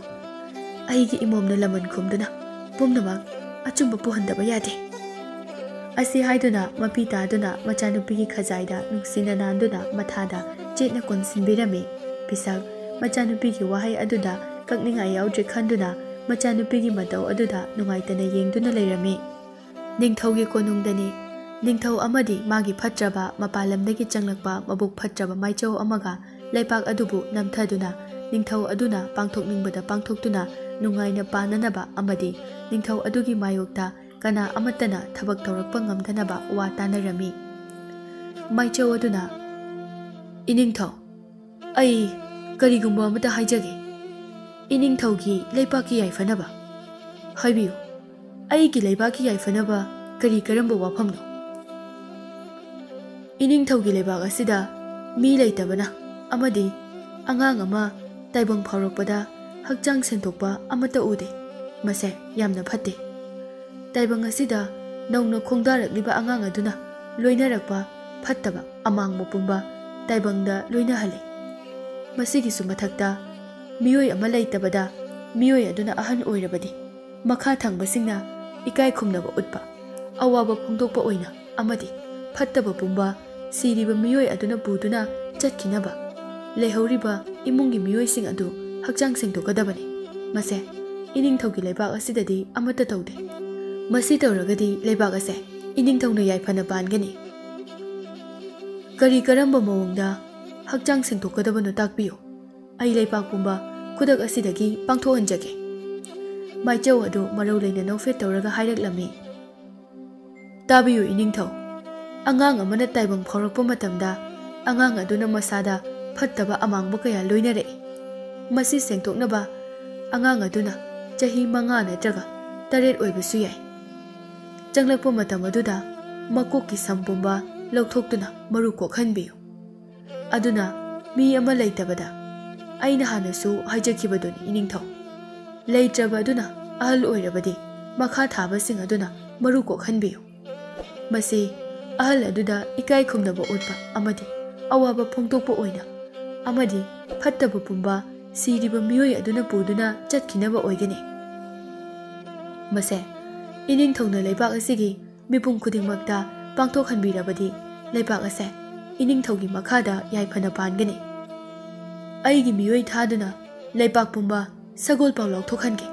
ꯑꯩꯒꯤ ꯏꯃꯣꯝꯅ ꯂꯃꯟ ꯈꯨꯝꯗꯨꯅ ꯄꯨꯝꯅꯃꯛ ꯑꯆꯨꯝꯕ ꯄꯨꯍꯟꯗꯕ ꯌꯥꯗꯦ꯫ ꯑꯁꯤ ꯍꯥꯏꯗꯨꯅ ꯃꯄꯤ ꯇꯥꯗꯨꯅ ꯃꯆꯥꯅꯨꯄꯤꯒꯤ ꯈꯖꯥꯏꯗ ꯅꯨꯡꯁꯤꯅ ꯅꯥꯟꯗꯨꯅ ꯃꯊꯥꯗ ꯆꯦꯠꯅ ꯀꯣꯟꯁꯤꯟꯕꯤꯔꯝꯃꯤ꯫ ꯄꯤꯁꯛ ꯃꯆꯥꯅꯨꯄꯤꯒꯤ ꯋꯥꯍꯩ ꯑꯗꯨꯗ ꯀꯛꯅꯤꯡꯉꯥꯏ ꯌꯥꯎꯗ꯭ꯔꯦ ꯈꯟꯗꯨꯅ ꯃꯆꯥꯅꯨꯄꯤꯒꯤ ꯃꯇꯧ ꯑꯗꯨꯗ ꯅꯨꯡꯉꯥꯏꯇꯅ ꯌꯦꯡꯗꯨꯅ ꯂꯩꯔꯝꯃꯤ꯫ ꯅꯤꯡꯊꯧꯒꯤ ꯀꯣꯅꯨꯡꯗꯅꯤ꯫ ꯅꯤꯡꯊꯧ ꯑꯃꯗꯤ ꯃꯥꯒꯤ ꯐꯠꯇ꯭ꯔꯕ ꯃꯄꯥꯟ ꯂꯝꯗꯒꯤ ꯆꯪꯂꯛꯄ ꯃꯕꯨꯛ ꯐꯠꯇ꯭ꯔꯕ ꯃꯥꯏꯆꯧ ꯑꯃꯒ ꯂꯩꯄꯥꯛ ꯑꯗꯨꯕꯨ ꯅꯝꯊꯗꯨꯅ ꯅꯤꯡꯊꯧ ꯑꯗꯨꯅ ꯄꯥꯡꯊꯣꯛꯅꯤꯡꯕꯗ ꯄꯥꯡꯊꯣꯛꯇꯨꯅ ꯅꯨꯡꯉꯥꯏꯅ ꯄꯥꯟꯅꯅꯕ ꯑꯃꯗꯤ ꯅꯤꯡꯊꯧ ꯑꯗꯨꯒꯤ ꯃꯥꯌꯣꯛꯇ ꯀꯅꯥ ꯑꯃꯠꯇꯅ ꯊꯕꯛ ꯇꯧꯔꯛꯄ ꯉꯝꯗꯅꯕ ꯋꯥ ꯇꯥꯅꯔꯝꯃꯤ꯫ ꯃꯥꯏꯆꯧ ꯑꯗꯨꯅ, "ꯏꯅꯤꯡꯊꯧ, ꯑꯩ ꯀꯔꯤꯒꯨꯝꯕ ꯑꯃꯇ ꯍꯥꯏꯖꯒꯦ꯫ ꯏꯅꯤꯡꯊꯧꯒꯤ ꯂꯩꯄꯥꯛꯀꯤ ꯌꯥꯏꯐꯅꯕ ꯍꯥꯏꯕꯤꯌꯨ꯫ ꯑꯩꯒꯤ ꯂꯩꯕꯥꯛꯀꯤ ꯌꯥꯏꯐꯅꯕ ꯀꯔꯤ ꯀꯔꯝꯕ ꯋꯥꯐꯝꯅꯣ? ꯏꯅꯤꯡꯊꯧꯒꯤ ꯂꯩꯕꯥꯛ ꯑꯁꯤꯗ ꯃꯤ ꯂꯩꯇꯕꯅ ꯑꯃꯗꯤ ꯑꯉꯥꯡ ꯑꯃ ꯇꯥꯏꯕꯪ ꯐꯥꯎꯔꯛꯄꯗ ꯍꯛꯆꯥꯡ ꯁꯦꯡꯗꯣꯛꯄ ꯑꯃꯠꯇ ꯎꯗꯦ꯫ ꯃꯁꯦ ꯌꯥꯝꯅ ꯐꯠꯇꯦ꯫ ꯇꯥꯏꯕꯪ ꯑꯁꯤꯗ ꯅꯧꯅ ꯈꯣꯡꯗꯥꯔꯛꯂꯤꯕ ꯑꯉꯥꯡ ꯑꯗꯨꯅ ꯂꯣꯏꯅꯔꯛꯄ ꯐꯠꯇꯕ ꯑꯃꯥꯡꯕ ꯄꯨꯝꯕ ꯇꯥꯏꯕꯪꯗ ꯂꯣꯏꯅꯍꯜꯂꯤ꯫ ꯃꯁꯤꯒꯤꯁꯨ ꯃꯊꯛꯇ ꯃꯤꯑꯣꯏ ꯑꯃ ꯂꯩꯇꯕꯗ ꯃꯤꯑꯣꯏ ꯑꯗꯨꯅ ꯑꯍꯟ ꯑꯣꯏꯔꯕꯗꯤ ꯃꯈꯥ ꯊꯪꯕꯁꯤꯡꯅ ꯏꯀꯥꯏ ꯈꯨꯝꯅꯕ ꯎꯠꯄ, ꯑꯋꯥꯕ ꯐꯣꯡꯗꯣꯛꯄ ꯑꯣꯏꯅ ꯑꯃꯗꯤ ꯐꯠꯇꯕ ꯄꯨꯝꯕ ꯁꯤꯔꯤꯕ ꯃꯤꯑꯣꯏ ꯑꯗꯨꯅ ꯄꯨꯗꯨꯅ ꯆꯠꯈꯤꯅꯕ ꯂꯩꯍꯧꯔꯤꯕ ꯏꯃꯨꯡꯒꯤ ꯃꯤꯑꯣꯏꯁꯤꯡ ꯑꯗꯨ ꯍꯛꯆꯥꯡ ꯁꯦꯡꯗꯣꯛꯀꯗꯕꯅꯤ꯫ ꯃꯁꯦ ꯏꯅꯤꯡꯊꯧꯒꯤ ꯂꯩꯕꯥꯛ ꯑꯁꯤꯗꯗꯤ ꯑꯃꯠꯇ ꯇꯧꯗꯦ꯫ ꯃꯁꯤ ꯇꯧꯔꯒꯗꯤ ꯂꯩꯕꯥꯛ ꯑꯁꯦ ꯏꯅꯤꯡꯊꯧꯅ ꯌꯥꯏꯐꯅ ꯄꯥꯟꯒꯅꯤ꯫ ꯀꯔꯤ ꯀꯔꯝꯕ ꯃꯑꯣꯡꯗ ꯍꯛꯆꯥꯡ ꯁꯦꯡꯗꯣꯛꯀꯗꯕꯅꯣ ꯇꯥꯛꯄꯤꯌꯨ꯫ ꯑꯩ ꯂꯩꯄꯥꯛ ꯄꯨꯝꯕ ꯈꯨꯗꯛ ꯑꯁꯤꯗꯒꯤ ꯄꯥꯡꯊꯣꯛꯍꯟꯖꯒꯦ꯫" ꯃꯥꯏꯆꯧ ꯑꯗꯨ ꯃꯔꯧ ꯂꯩꯅ ꯅꯣꯛꯐꯦꯠ ꯇꯧꯔꯒ ꯍꯥꯏꯔꯛꯂꯝꯃꯤ꯫ "ꯇꯥꯕꯤꯌꯨ ꯏꯅꯤꯡꯊꯧ, ꯑꯉꯥꯡ ꯑꯃꯅ ꯇꯥꯏꯕꯪ ꯐꯥꯎꯔꯛꯄ ꯃꯇꯝꯗ ꯑꯉꯥꯡ ꯑꯗꯨꯅ ꯃꯁꯥꯗ ꯐꯠꯇꯕ ꯑꯃꯥꯡꯕ ꯀꯌꯥ ꯂꯣꯏꯅꯔꯛꯏ꯫ ꯃꯁꯤ ꯁꯦꯡꯗꯣꯛꯅꯕ ꯑꯉꯥꯡ ꯑꯗꯨꯅ ꯆꯍꯤ ꯃꯉꯥ ꯅꯠꯇ꯭ꯔꯒ ꯇꯔꯦꯠ ꯑꯣꯏꯕꯁꯨ ꯌꯥꯏ꯫ ꯆꯪꯂꯛꯄ ꯃꯇꯝ ꯑꯗꯨꯗ ꯃꯀꯣꯛꯀꯤ ꯁꯝ ꯄꯨꯝꯕ ꯂꯧꯊꯣꯛꯇꯨꯅ ꯃꯔꯨ ꯀꯣꯛꯍꯟꯕꯤꯌꯨ꯫ ꯑꯗꯨꯅ ꯃꯤ ꯑꯃ ꯂꯩꯇꯕꯗ ꯑꯩꯅ ꯍꯥꯟꯅꯁꯨ ꯍꯥꯏꯖꯈꯤꯕꯗꯨꯅꯤ ꯏꯅꯤꯡꯊꯧ꯫ ꯂꯩꯇ꯭ꯔꯕ ꯑꯗꯨꯅ ꯑꯍꯜ ꯑꯣꯏꯔꯕꯗꯤ ꯃꯈꯥ ꯊꯥꯕꯁꯤꯡ ꯑꯗꯨꯅ ꯃꯔꯨ ꯀꯣꯛꯍꯟꯕꯤꯌꯨ꯫" ꯃꯁꯤ ꯑꯍꯜ ꯑꯗꯨꯗ ꯏꯀꯥꯏ ꯈꯨꯝꯅꯕ ꯎꯠꯄ ꯑꯃꯗꯤ ꯑꯋꯥꯕ ꯐꯣꯡꯗꯣꯛꯄ ꯑꯣꯏꯅ ꯑꯃꯗꯤ ꯐꯠꯇꯕ ꯄꯨꯝꯕ ꯁꯤꯔꯤꯕ ꯃꯤꯑꯣꯏ ꯑꯗꯨꯅ ꯄꯨꯗꯨꯅ ꯆꯠꯈꯤꯅꯕ ꯑꯣꯏꯒꯅꯤ꯫ ꯃꯁꯦ ꯏꯅꯤꯡꯊꯧꯅ ꯂꯩꯕꯥꯛ ꯑꯁꯤꯒꯤ ꯃꯤꯄꯨꯝ ꯈꯨꯗꯤꯡꯃꯛꯇ ꯄꯥꯡꯊꯣꯛꯍꯟꯕꯤꯔꯕꯗꯤ ꯂꯩꯕꯥꯛ ꯑꯁꯦ ꯏꯅꯤꯡꯊꯧꯒꯤ ꯃꯈꯥꯗ ꯌꯥꯏꯐꯅ ꯄꯥꯟꯒꯅꯤ꯫ ꯑꯩꯒꯤ ꯃꯤꯑꯣꯏ ꯊꯥꯗꯨꯅ ꯂꯩꯕꯥꯛ ꯄꯨꯝꯕ ꯁꯒꯣꯜ ꯄꯥꯎ ꯂꯥꯎꯊꯣꯛꯍꯟꯒꯦ꯫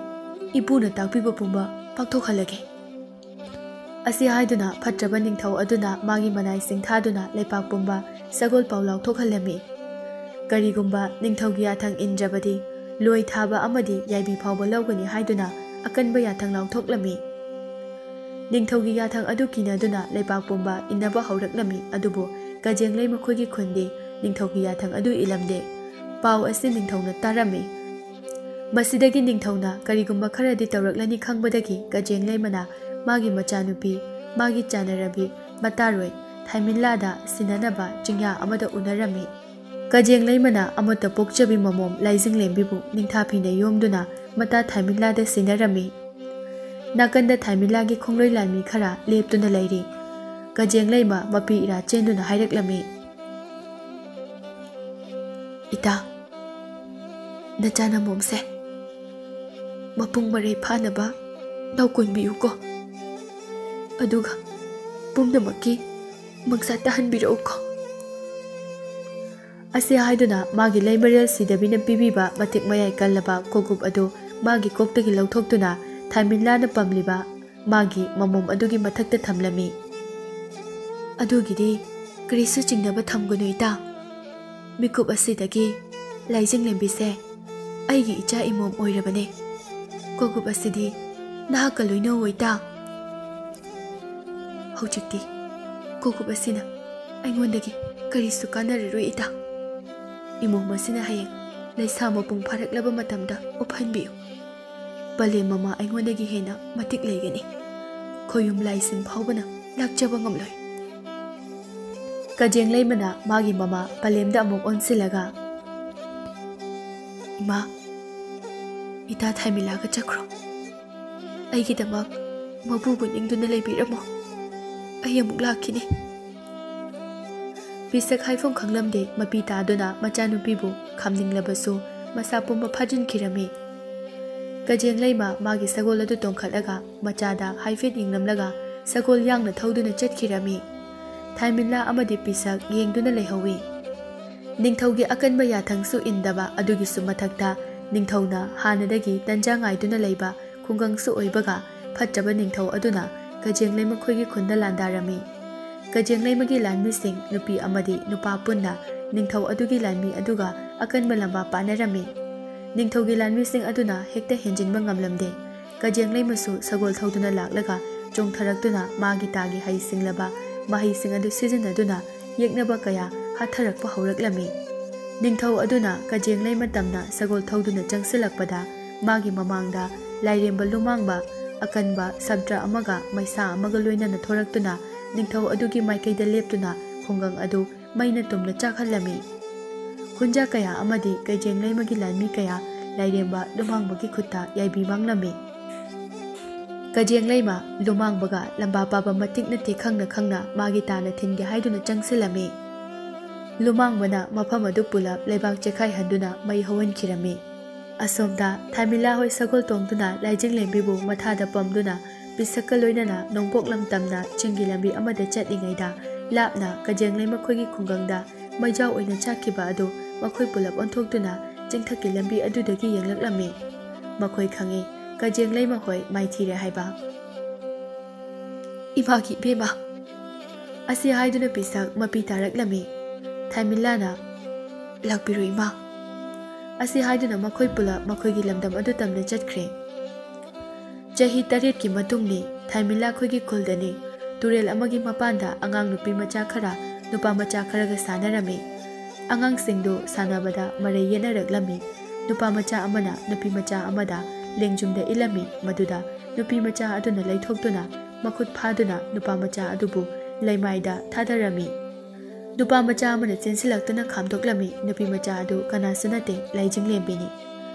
ꯏꯄꯨꯅ ꯇꯥꯛꯄꯤꯕ ꯄꯨꯝꯕ ꯄꯥꯡꯊꯣꯛꯍꯜꯂꯒꯦ꯫ ꯑꯁꯤ ꯍꯥꯏꯗꯨꯅ ꯐꯠꯇ꯭ꯔꯕ ꯅꯤꯡꯊꯧ ꯑꯗꯨꯅ ꯃꯥꯒꯤ ꯃꯅꯥꯏꯁꯤꯡ ꯊꯥꯗꯨꯅ ꯂꯩꯄꯥꯛ ꯄꯨꯝꯕ ꯁꯒꯣꯜ ꯄꯥꯎ ꯂꯥꯎꯊꯣꯛꯍꯜꯂꯝꯃꯤ꯫ ꯀꯔꯤꯒꯨꯝꯕ ꯅꯤꯡꯊꯧꯒꯤ ꯌꯥꯊꯪ ꯏꯟꯗ꯭ꯔꯕꯗꯤ ꯂꯣꯏ ꯊꯥꯕ ꯑꯃꯗꯤ ꯌꯥꯏꯕꯤ ꯐꯥꯎꯕ ꯂꯧꯒꯅꯤ ꯍꯥꯏꯗꯨꯅ ꯑꯀꯟꯕ ꯌꯥꯊꯪ ꯂꯥꯎꯊꯣꯛꯂꯝꯃꯤ꯫ ꯅꯤꯡꯊꯧꯒꯤ ꯌꯥꯊꯪ ꯑꯗꯨ ꯀꯤꯅꯗꯨꯅ ꯂꯩꯄꯥꯛ ꯄꯨꯝꯕ ꯏꯟꯅꯕ ꯍꯧꯔꯛꯂꯝꯃꯤ, ꯑꯗꯨꯕꯨ ꯀꯖꯦꯡꯂꯩ ꯃꯈꯣꯏꯒꯤ ꯈꯨꯟꯗꯤ ꯅꯤꯡꯊꯧꯒꯤ ꯌꯥꯊꯪ ꯑꯗꯨ ꯏꯜꯂꯝꯗꯦ꯫ ꯄꯥꯎ ꯑꯁꯤ ꯅꯤꯡꯊꯧꯅ ꯇꯥꯔꯝꯃꯤ꯫ ꯃꯁꯤꯗꯒꯤ ꯅꯤꯡꯊꯧꯅ ꯀꯔꯤꯒꯨꯝꯕ ꯈꯔꯗꯤ ꯇꯧꯔꯛꯂꯅꯤ ꯈꯪꯕꯗꯒꯤ ꯀꯖꯦꯡꯂꯩꯃꯅ ꯃꯥꯒꯤ ꯃꯆꯥꯅꯨꯄꯤ, ꯃꯥꯒꯤ ꯆꯥꯟꯅꯔꯕꯤ, ꯃꯇꯥꯔꯣꯏ ꯊꯥꯏꯃꯤꯟꯂꯥꯗ ꯁꯤꯟꯅꯅꯕ ꯆꯤꯡꯌꯥ ꯑꯃꯗ ꯎꯅꯔꯝꯃꯤ꯫ ꯀꯖꯦꯡꯂꯩꯃꯅ ꯑꯃꯠꯇ ꯄꯣꯛꯆꯕꯤ ꯃꯃꯣꯝ ꯂꯥꯏꯖꯤꯡꯂꯦꯝꯕꯤꯕꯨ ꯅꯤꯡꯊꯥ ꯐꯤꯅ ꯌꯣꯝꯗꯨꯅ ꯃꯇꯥ ꯊꯥꯏꯃꯤꯟꯂꯥꯗ ꯁꯤꯟꯅꯔꯝꯃꯤ꯫ ꯅꯥꯀꯟꯗ ꯊꯥꯏꯃꯤꯟꯂꯥꯒꯤ ꯈꯣꯡꯂꯣꯏ ꯂꯥꯟꯃꯤ ꯈꯔ ꯂꯦꯞꯇꯨꯅ ꯂꯩꯔꯤ꯫ ꯀꯖꯦꯡꯂꯩꯃ ꯃꯄꯤ ꯏꯔꯥ ꯆꯦꯟꯗꯨꯅ ꯍꯥꯏꯔꯛꯂꯝꯃꯤ, "ꯏꯇꯥ, ꯅꯆꯥꯅ ꯃꯣꯝꯁꯦ ꯃꯄꯨꯡ ꯃꯔꯩ ꯐꯥꯅꯕ ꯅꯧꯀꯨꯟꯕꯤꯌꯨꯀꯣ, ꯑꯗꯨꯒ ꯄꯨꯝꯅꯃꯛꯀꯤ ꯃꯪꯁꯥ ꯇꯥꯍꯟꯕꯤꯔꯛꯎꯀꯣ"꯫ ꯑꯁꯤ ꯍꯥꯏꯗꯨꯅ ꯃꯥꯒꯤ ꯂꯩꯃꯔꯦꯜ ꯁꯤꯗꯕꯤꯅ ꯄꯤꯕꯤꯕ ꯃꯇꯤꯛ ꯃꯌꯥꯏ ꯀꯜꯂꯕ ꯀꯣꯒꯨꯞ ꯑꯗꯨ ꯃꯥꯒꯤ ꯀꯣꯛꯇꯒꯤ ꯂꯧꯊꯣꯛꯇꯨꯅ ꯊꯥꯏꯃꯤꯟꯂꯥꯅ ꯄꯝꯂꯤꯕ ꯃꯥꯒꯤ ꯃꯃꯣꯝ ꯑꯗꯨꯒꯤ ꯃꯊꯛꯇ ꯊꯝꯂꯝꯃꯤ꯫ "ꯑꯗꯨꯒꯤꯗꯤ ꯀꯔꯤꯁꯨ ꯆꯤꯡꯅꯕ ꯊꯝꯒꯅꯨ ꯏꯇꯥ꯫ ꯃꯤꯀꯨꯞ ꯑꯁꯤꯗꯒꯤ ꯂꯥꯏꯖꯤꯡꯂꯦꯝꯕꯤꯁꯦ ꯑꯩꯒꯤ ꯏꯆꯥ ꯏꯃꯣꯝ ꯑꯣꯏꯔꯕꯅꯦ꯫ ꯀꯣꯒꯨꯞ ꯑꯁꯤꯗꯤ ꯅꯍꯥꯛꯀ ꯂꯣꯏꯅꯧ ꯏꯇꯥ꯫ ꯍꯧꯖꯤꯛꯇꯤ ꯀꯣꯒꯨꯞ ꯑꯁꯤꯅ ꯑꯩꯉꯣꯟꯗꯒꯤ ꯀꯔꯤꯁꯨ ꯀꯥꯟꯅꯔꯔꯣꯏ ꯏꯇꯥ꯫ ꯏꯃꯣꯝ ꯑꯁꯤꯅ ꯍꯌꯦꯡ ꯂꯩꯁꯥ ꯃꯄꯨꯡ ꯐꯥꯔꯛꯂꯕ ꯃꯇꯝꯗ ꯎꯞꯍꯟꯕꯤꯌꯨ꯫ ꯄꯂꯦꯝ ꯃꯃꯥ ꯑꯩꯉꯣꯟꯗꯒꯤ ꯍꯦꯟꯅ ꯃꯇꯤꯛ ꯂꯩꯒꯅꯤ꯫ ꯈꯣꯌꯨꯝ ꯂꯥꯏꯁꯤꯡ ꯐꯥꯎꯕꯅ ꯂꯥꯛꯆꯕ ꯉꯝꯂꯣꯏ"꯫ ꯀꯖꯦꯡꯂꯩꯃꯅ ꯃꯥꯒꯤ ꯃꯃꯥ ꯄꯂꯦꯝꯗ ꯑꯃꯨꯛ ꯑꯣꯟꯁꯤꯜꯂꯒ, "ꯏꯃꯥ, ꯏꯇꯥ ꯊꯥꯏꯃꯤꯂꯥꯒ ꯆꯠꯈ꯭ꯔꯣ꯫ ꯑꯩꯒꯤꯗꯃꯛ ꯃꯄꯨꯕꯨ ꯅꯤꯡꯗꯨꯅ ꯂꯩꯕꯤꯔꯝꯃꯣ"꯫ ꯑꯩ ꯑꯃꯨꯛ ꯂꯥꯛꯈꯤꯅꯤ꯫ ꯄꯤꯁꯛ ꯍꯥꯏꯐꯝ ꯈꯪꯂꯝꯗꯦ ꯃꯄꯤ ꯇꯥꯗꯨꯅ ꯃꯆꯥꯅꯨꯄꯤꯕꯨ ꯈꯥꯝꯅꯤꯡꯂꯕꯁꯨ ꯃꯁꯥ ꯄꯨꯝꯕ ꯐꯥꯖꯤꯟꯈꯤꯔꯝꯃꯤ꯫ ꯀꯖꯦꯡꯂꯩꯃ ꯃꯥꯒꯤ ꯁꯒꯣꯜ ꯑꯗꯨ ꯇꯣꯡꯈꯠꯂꯒ ꯃꯆꯥꯗ ꯍꯥꯏꯐꯦꯠ ꯌꯦꯡꯂꯝꯂꯒ ꯁꯒꯣꯜ ꯌꯥꯡꯅ ꯊꯧꯗꯨꯅ ꯆꯠꯈꯤꯔꯝꯃꯤ꯫ ꯊꯥꯏꯃꯤꯂꯥ ꯑꯃꯗꯤ ꯄꯤꯁꯛ ꯌꯦꯡꯗꯨꯅ ꯂꯩꯍꯧꯏ꯫ ꯅꯤꯡꯊꯧꯒꯤ ꯑꯀꯟꯕ ꯌꯥꯊꯪꯁꯨ ꯏꯟꯗꯕ ꯑꯗꯨꯒꯤꯁꯨ ꯃꯊꯛꯇ ꯅꯤꯡꯊꯧꯅ ꯍꯥꯟꯅꯗꯒꯤ ꯇꯟꯖꯥ ꯉꯥꯏꯗꯨꯅ ꯂꯩꯕ ꯈꯨꯡꯒꯪꯁꯨ ꯑꯣꯏꯕꯒ ꯐꯠꯇꯕ ꯅꯤꯡꯊꯧ ꯑꯗꯨꯅ ꯀꯖꯦꯡꯂꯩ ꯃꯈꯣꯏꯒꯤ ꯈꯨꯟꯗ ꯂꯥꯟꯗꯥꯔꯝꯃꯤ꯫ ꯀꯖꯦꯡꯂꯩꯃꯒꯤ ꯂꯥꯟꯃꯤꯁꯤꯡ ꯅꯨꯄꯤ ꯑꯃꯗꯤ ꯅꯨꯄꯥ ꯄꯨꯟꯅ ꯅꯤꯡꯊꯧ ꯑꯗꯨꯒꯤ ꯂꯥꯟꯃꯤ ꯑꯗꯨꯒ ꯑꯀꯟꯕ ꯂꯝꯕꯥ ꯄꯥꯅꯔꯝꯃꯤ꯫ ꯅꯤꯡꯊꯧꯒꯤ ꯂꯥꯟꯃꯤꯁꯤꯡ ꯑꯗꯨꯅ ꯍꯦꯛꯇ ꯍꯦꯟꯖꯤꯟꯕ ꯉꯝꯂꯝꯗꯦ꯫ ꯀꯖꯦꯡꯂꯩꯃꯁꯨ ꯁꯒꯣꯜ ꯊꯧꯗꯨꯅ ꯂꯥꯛꯂꯒ ꯆꯣꯡꯊꯔꯛꯇꯨꯅ ꯃꯥꯒꯤ ꯇꯥꯒꯤ ꯍꯩꯁꯤꯡꯂꯕ ꯃꯍꯩꯁꯤꯡ ꯑꯗꯨ ꯁꯤꯖꯤꯟꯅꯗꯨꯅ ꯌꯦꯛꯅꯕ ꯀꯌꯥ ꯍꯥꯊꯔꯛꯄ ꯍꯧꯔꯛꯂꯝꯃꯤ꯫ ꯅꯤꯡꯊꯧ ꯑꯗꯨꯅ ꯀꯖꯦꯡꯂꯩꯃ ꯇꯝꯅ ꯁꯒꯣꯜ ꯊꯧꯗꯨꯅ ꯆꯪꯁꯤꯜꯂꯛꯄꯗ ꯃꯥꯒꯤ ꯃꯃꯥꯡꯗ ꯂꯥꯏꯔꯦꯝꯕ ꯂꯨꯃꯥꯡꯕ ꯑꯀꯟꯕ ꯁꯕꯗ꯭ꯔ ꯑꯃꯒ ꯃꯩꯁꯥ ꯑꯃꯒ ꯂꯣꯏꯅꯅ ꯊꯣꯔꯛꯇꯨꯅ ꯅꯤꯡꯊꯧ ꯑꯗꯨꯒꯤ ꯃꯥꯏꯀꯩꯗ ꯂꯦꯞꯇꯨꯅ ꯈꯨꯡꯒꯪ ꯑꯗꯨ ꯃꯩꯅ ꯇꯨꯝꯅ ꯆꯥꯛꯍꯜꯂꯝꯃꯤ꯫ ꯈꯨꯟꯖꯥ ꯀꯌꯥ ꯑꯃꯗꯤ ꯀꯩꯖꯦꯡꯂꯩꯃꯒꯤ ꯂꯥꯟꯃꯤ ꯀꯌꯥ ꯂꯥꯏꯔꯦꯝꯕ ꯂꯨꯃꯥꯡꯕꯒꯤ ꯈꯨꯠꯇ ꯌꯥꯏꯕꯤ ꯃꯥꯡꯂꯝꯃꯤ꯫ ꯀꯖꯦꯡꯂꯩꯃ ꯂꯨꯃꯥꯡꯕꯒ ꯂꯝꯕꯥ ꯄꯥꯕ ꯃꯇꯤꯛ ꯅꯠꯇꯦ ꯈꯪꯅ ꯈꯪꯅ ꯃꯥꯒꯤ ꯇꯥꯅ ꯊꯤꯟꯒꯦ ꯍꯥꯏꯗꯨꯅ ꯆꯪꯁꯤꯜꯂꯝꯃꯤ꯫ ꯂꯨꯃꯥꯡꯕꯅ ꯃꯐꯝ ꯑꯗꯨ ꯄꯨꯂꯞ ꯂꯩꯕꯥꯛ ꯆꯦꯈꯥꯏꯍꯟꯗꯨꯅ ꯃꯩ ꯍꯧꯍꯟꯈꯤꯔꯝꯃꯤ꯫ ꯑꯁꯣꯝꯗ ꯊꯥꯏꯃꯤꯂꯥ ꯍꯣꯏ ꯁꯒꯣꯜ ꯇꯣꯡꯗꯨꯅ ꯂꯥꯏꯖꯤꯡꯂꯦꯝꯕꯤꯕꯨ ꯃꯊꯥꯗ ꯄꯝꯗꯨꯅ ꯄꯤꯁꯛꯀ ꯂꯣꯏꯅꯅ ꯅꯣꯡꯄꯣꯛ ꯂꯝ ꯇꯝꯅ ꯆꯤꯡꯒꯤ ꯂꯝꯕꯤ ꯑꯃꯗ ꯆꯠꯂꯤꯉꯩꯗ ꯂꯥꯞꯅ ꯀꯖꯦꯡꯂꯩ ꯃꯈꯣꯏꯒꯤ ꯈꯨꯡꯒꯪꯗ ꯃꯩꯖꯥꯎ ꯑꯣꯏꯅ ꯆꯥꯛꯈꯤꯕ ꯑꯗꯨ ꯃꯈꯣꯏ ꯄꯨꯂꯞ ꯑꯣꯟꯊꯣꯛꯇꯨꯅ ꯆꯤꯡꯊꯛꯀꯤ ꯂꯝꯕꯤ ꯑꯗꯨꯗꯒꯤ ꯌꯦꯡꯂꯛꯂꯝꯃꯤ꯫ ꯃꯈꯣꯏ ꯈꯪꯏ, ꯀꯖꯦꯡꯂꯩ ꯃꯈꯣꯏ ꯃꯥꯏꯊꯤꯔꯦ ꯍꯥꯏꯕ꯫ "ꯏꯃꯥꯒꯤ ꯏꯕꯦꯝꯃ!" ꯑꯁꯤ ꯍꯥꯏꯗꯨꯅ ꯄꯤꯁꯛ ꯃꯄꯤ ꯇꯥꯔꯛꯂꯝꯃꯤ꯫ ꯊꯥꯏꯃꯤꯂꯥꯅ, "ꯂꯥꯛꯄꯤꯔꯣ ꯏꯃꯥ!" ꯑꯁꯤ ꯍꯥꯏꯗꯨꯅ ꯃꯈꯣꯏ ꯄꯨꯂꯞ ꯃꯈꯣꯏꯒꯤ ꯂꯝꯗꯝ ꯑꯗꯨ ꯇꯝꯅ ꯆꯠꯈ꯭ꯔꯦ꯫ ꯆꯍꯤ ꯇꯔꯦꯠꯀꯤ ꯃꯇꯨꯡꯅꯤ꯫ ꯊꯥꯏꯃꯤꯂꯥ ꯑꯩꯈꯣꯏꯒꯤ ꯈꯨꯜꯗꯅꯤ꯫ ꯇꯨꯔꯦꯜ ꯑꯃꯒꯤ ꯃꯄꯥꯟꯗ ꯑꯉꯥꯡ ꯅꯨꯄꯤ ꯃꯆꯥ ꯈꯔ ꯅꯨꯄꯥ ꯃꯆꯥ ꯈꯔꯒ ꯁꯥꯟꯅꯔꯝꯃꯤ꯫ ꯑꯉꯥꯡꯁꯤꯡꯗꯨ ꯁꯥꯟꯅꯕꯗ ꯃꯔꯩ ꯌꯦꯠꯅꯔꯛꯂꯝꯃꯤ꯫ ꯅꯨꯄꯥ ꯃꯆꯥ ꯑꯃꯅ ꯅꯨꯄꯤ ꯃꯆꯥ ꯑꯃꯗ ꯂꯦꯡꯖꯨꯝꯗ ꯏꯜꯂꯝꯃꯤ꯫ ꯃꯗꯨꯗ ꯅꯨꯄꯤ ꯃꯆꯥ ꯑꯗꯨꯅ ꯂꯩꯊꯣꯛꯇꯨꯅ ꯃꯈꯨꯠ ꯐꯥꯗꯨꯅ ꯅꯨꯄꯥ ꯃꯆꯥ ꯑꯗꯨꯕꯨ ꯂꯩꯃꯥꯏꯗ ꯊꯥꯗꯔꯝꯃꯤ꯫ ꯅꯨꯄꯥ ꯃꯆꯥ ꯑꯃꯅ ꯆꯦꯟꯁꯤꯜꯂꯛꯇꯨꯅ ꯈꯥꯝꯗꯣꯛꯂꯝꯃꯤ꯫ ꯅꯨꯄꯤ ꯃꯆꯥ ꯑꯗꯨ ꯀꯅꯥꯁꯨ ꯅꯠꯇꯦ, ꯂꯥꯏꯖꯤꯡꯂꯦꯝꯕꯤꯅꯤ꯫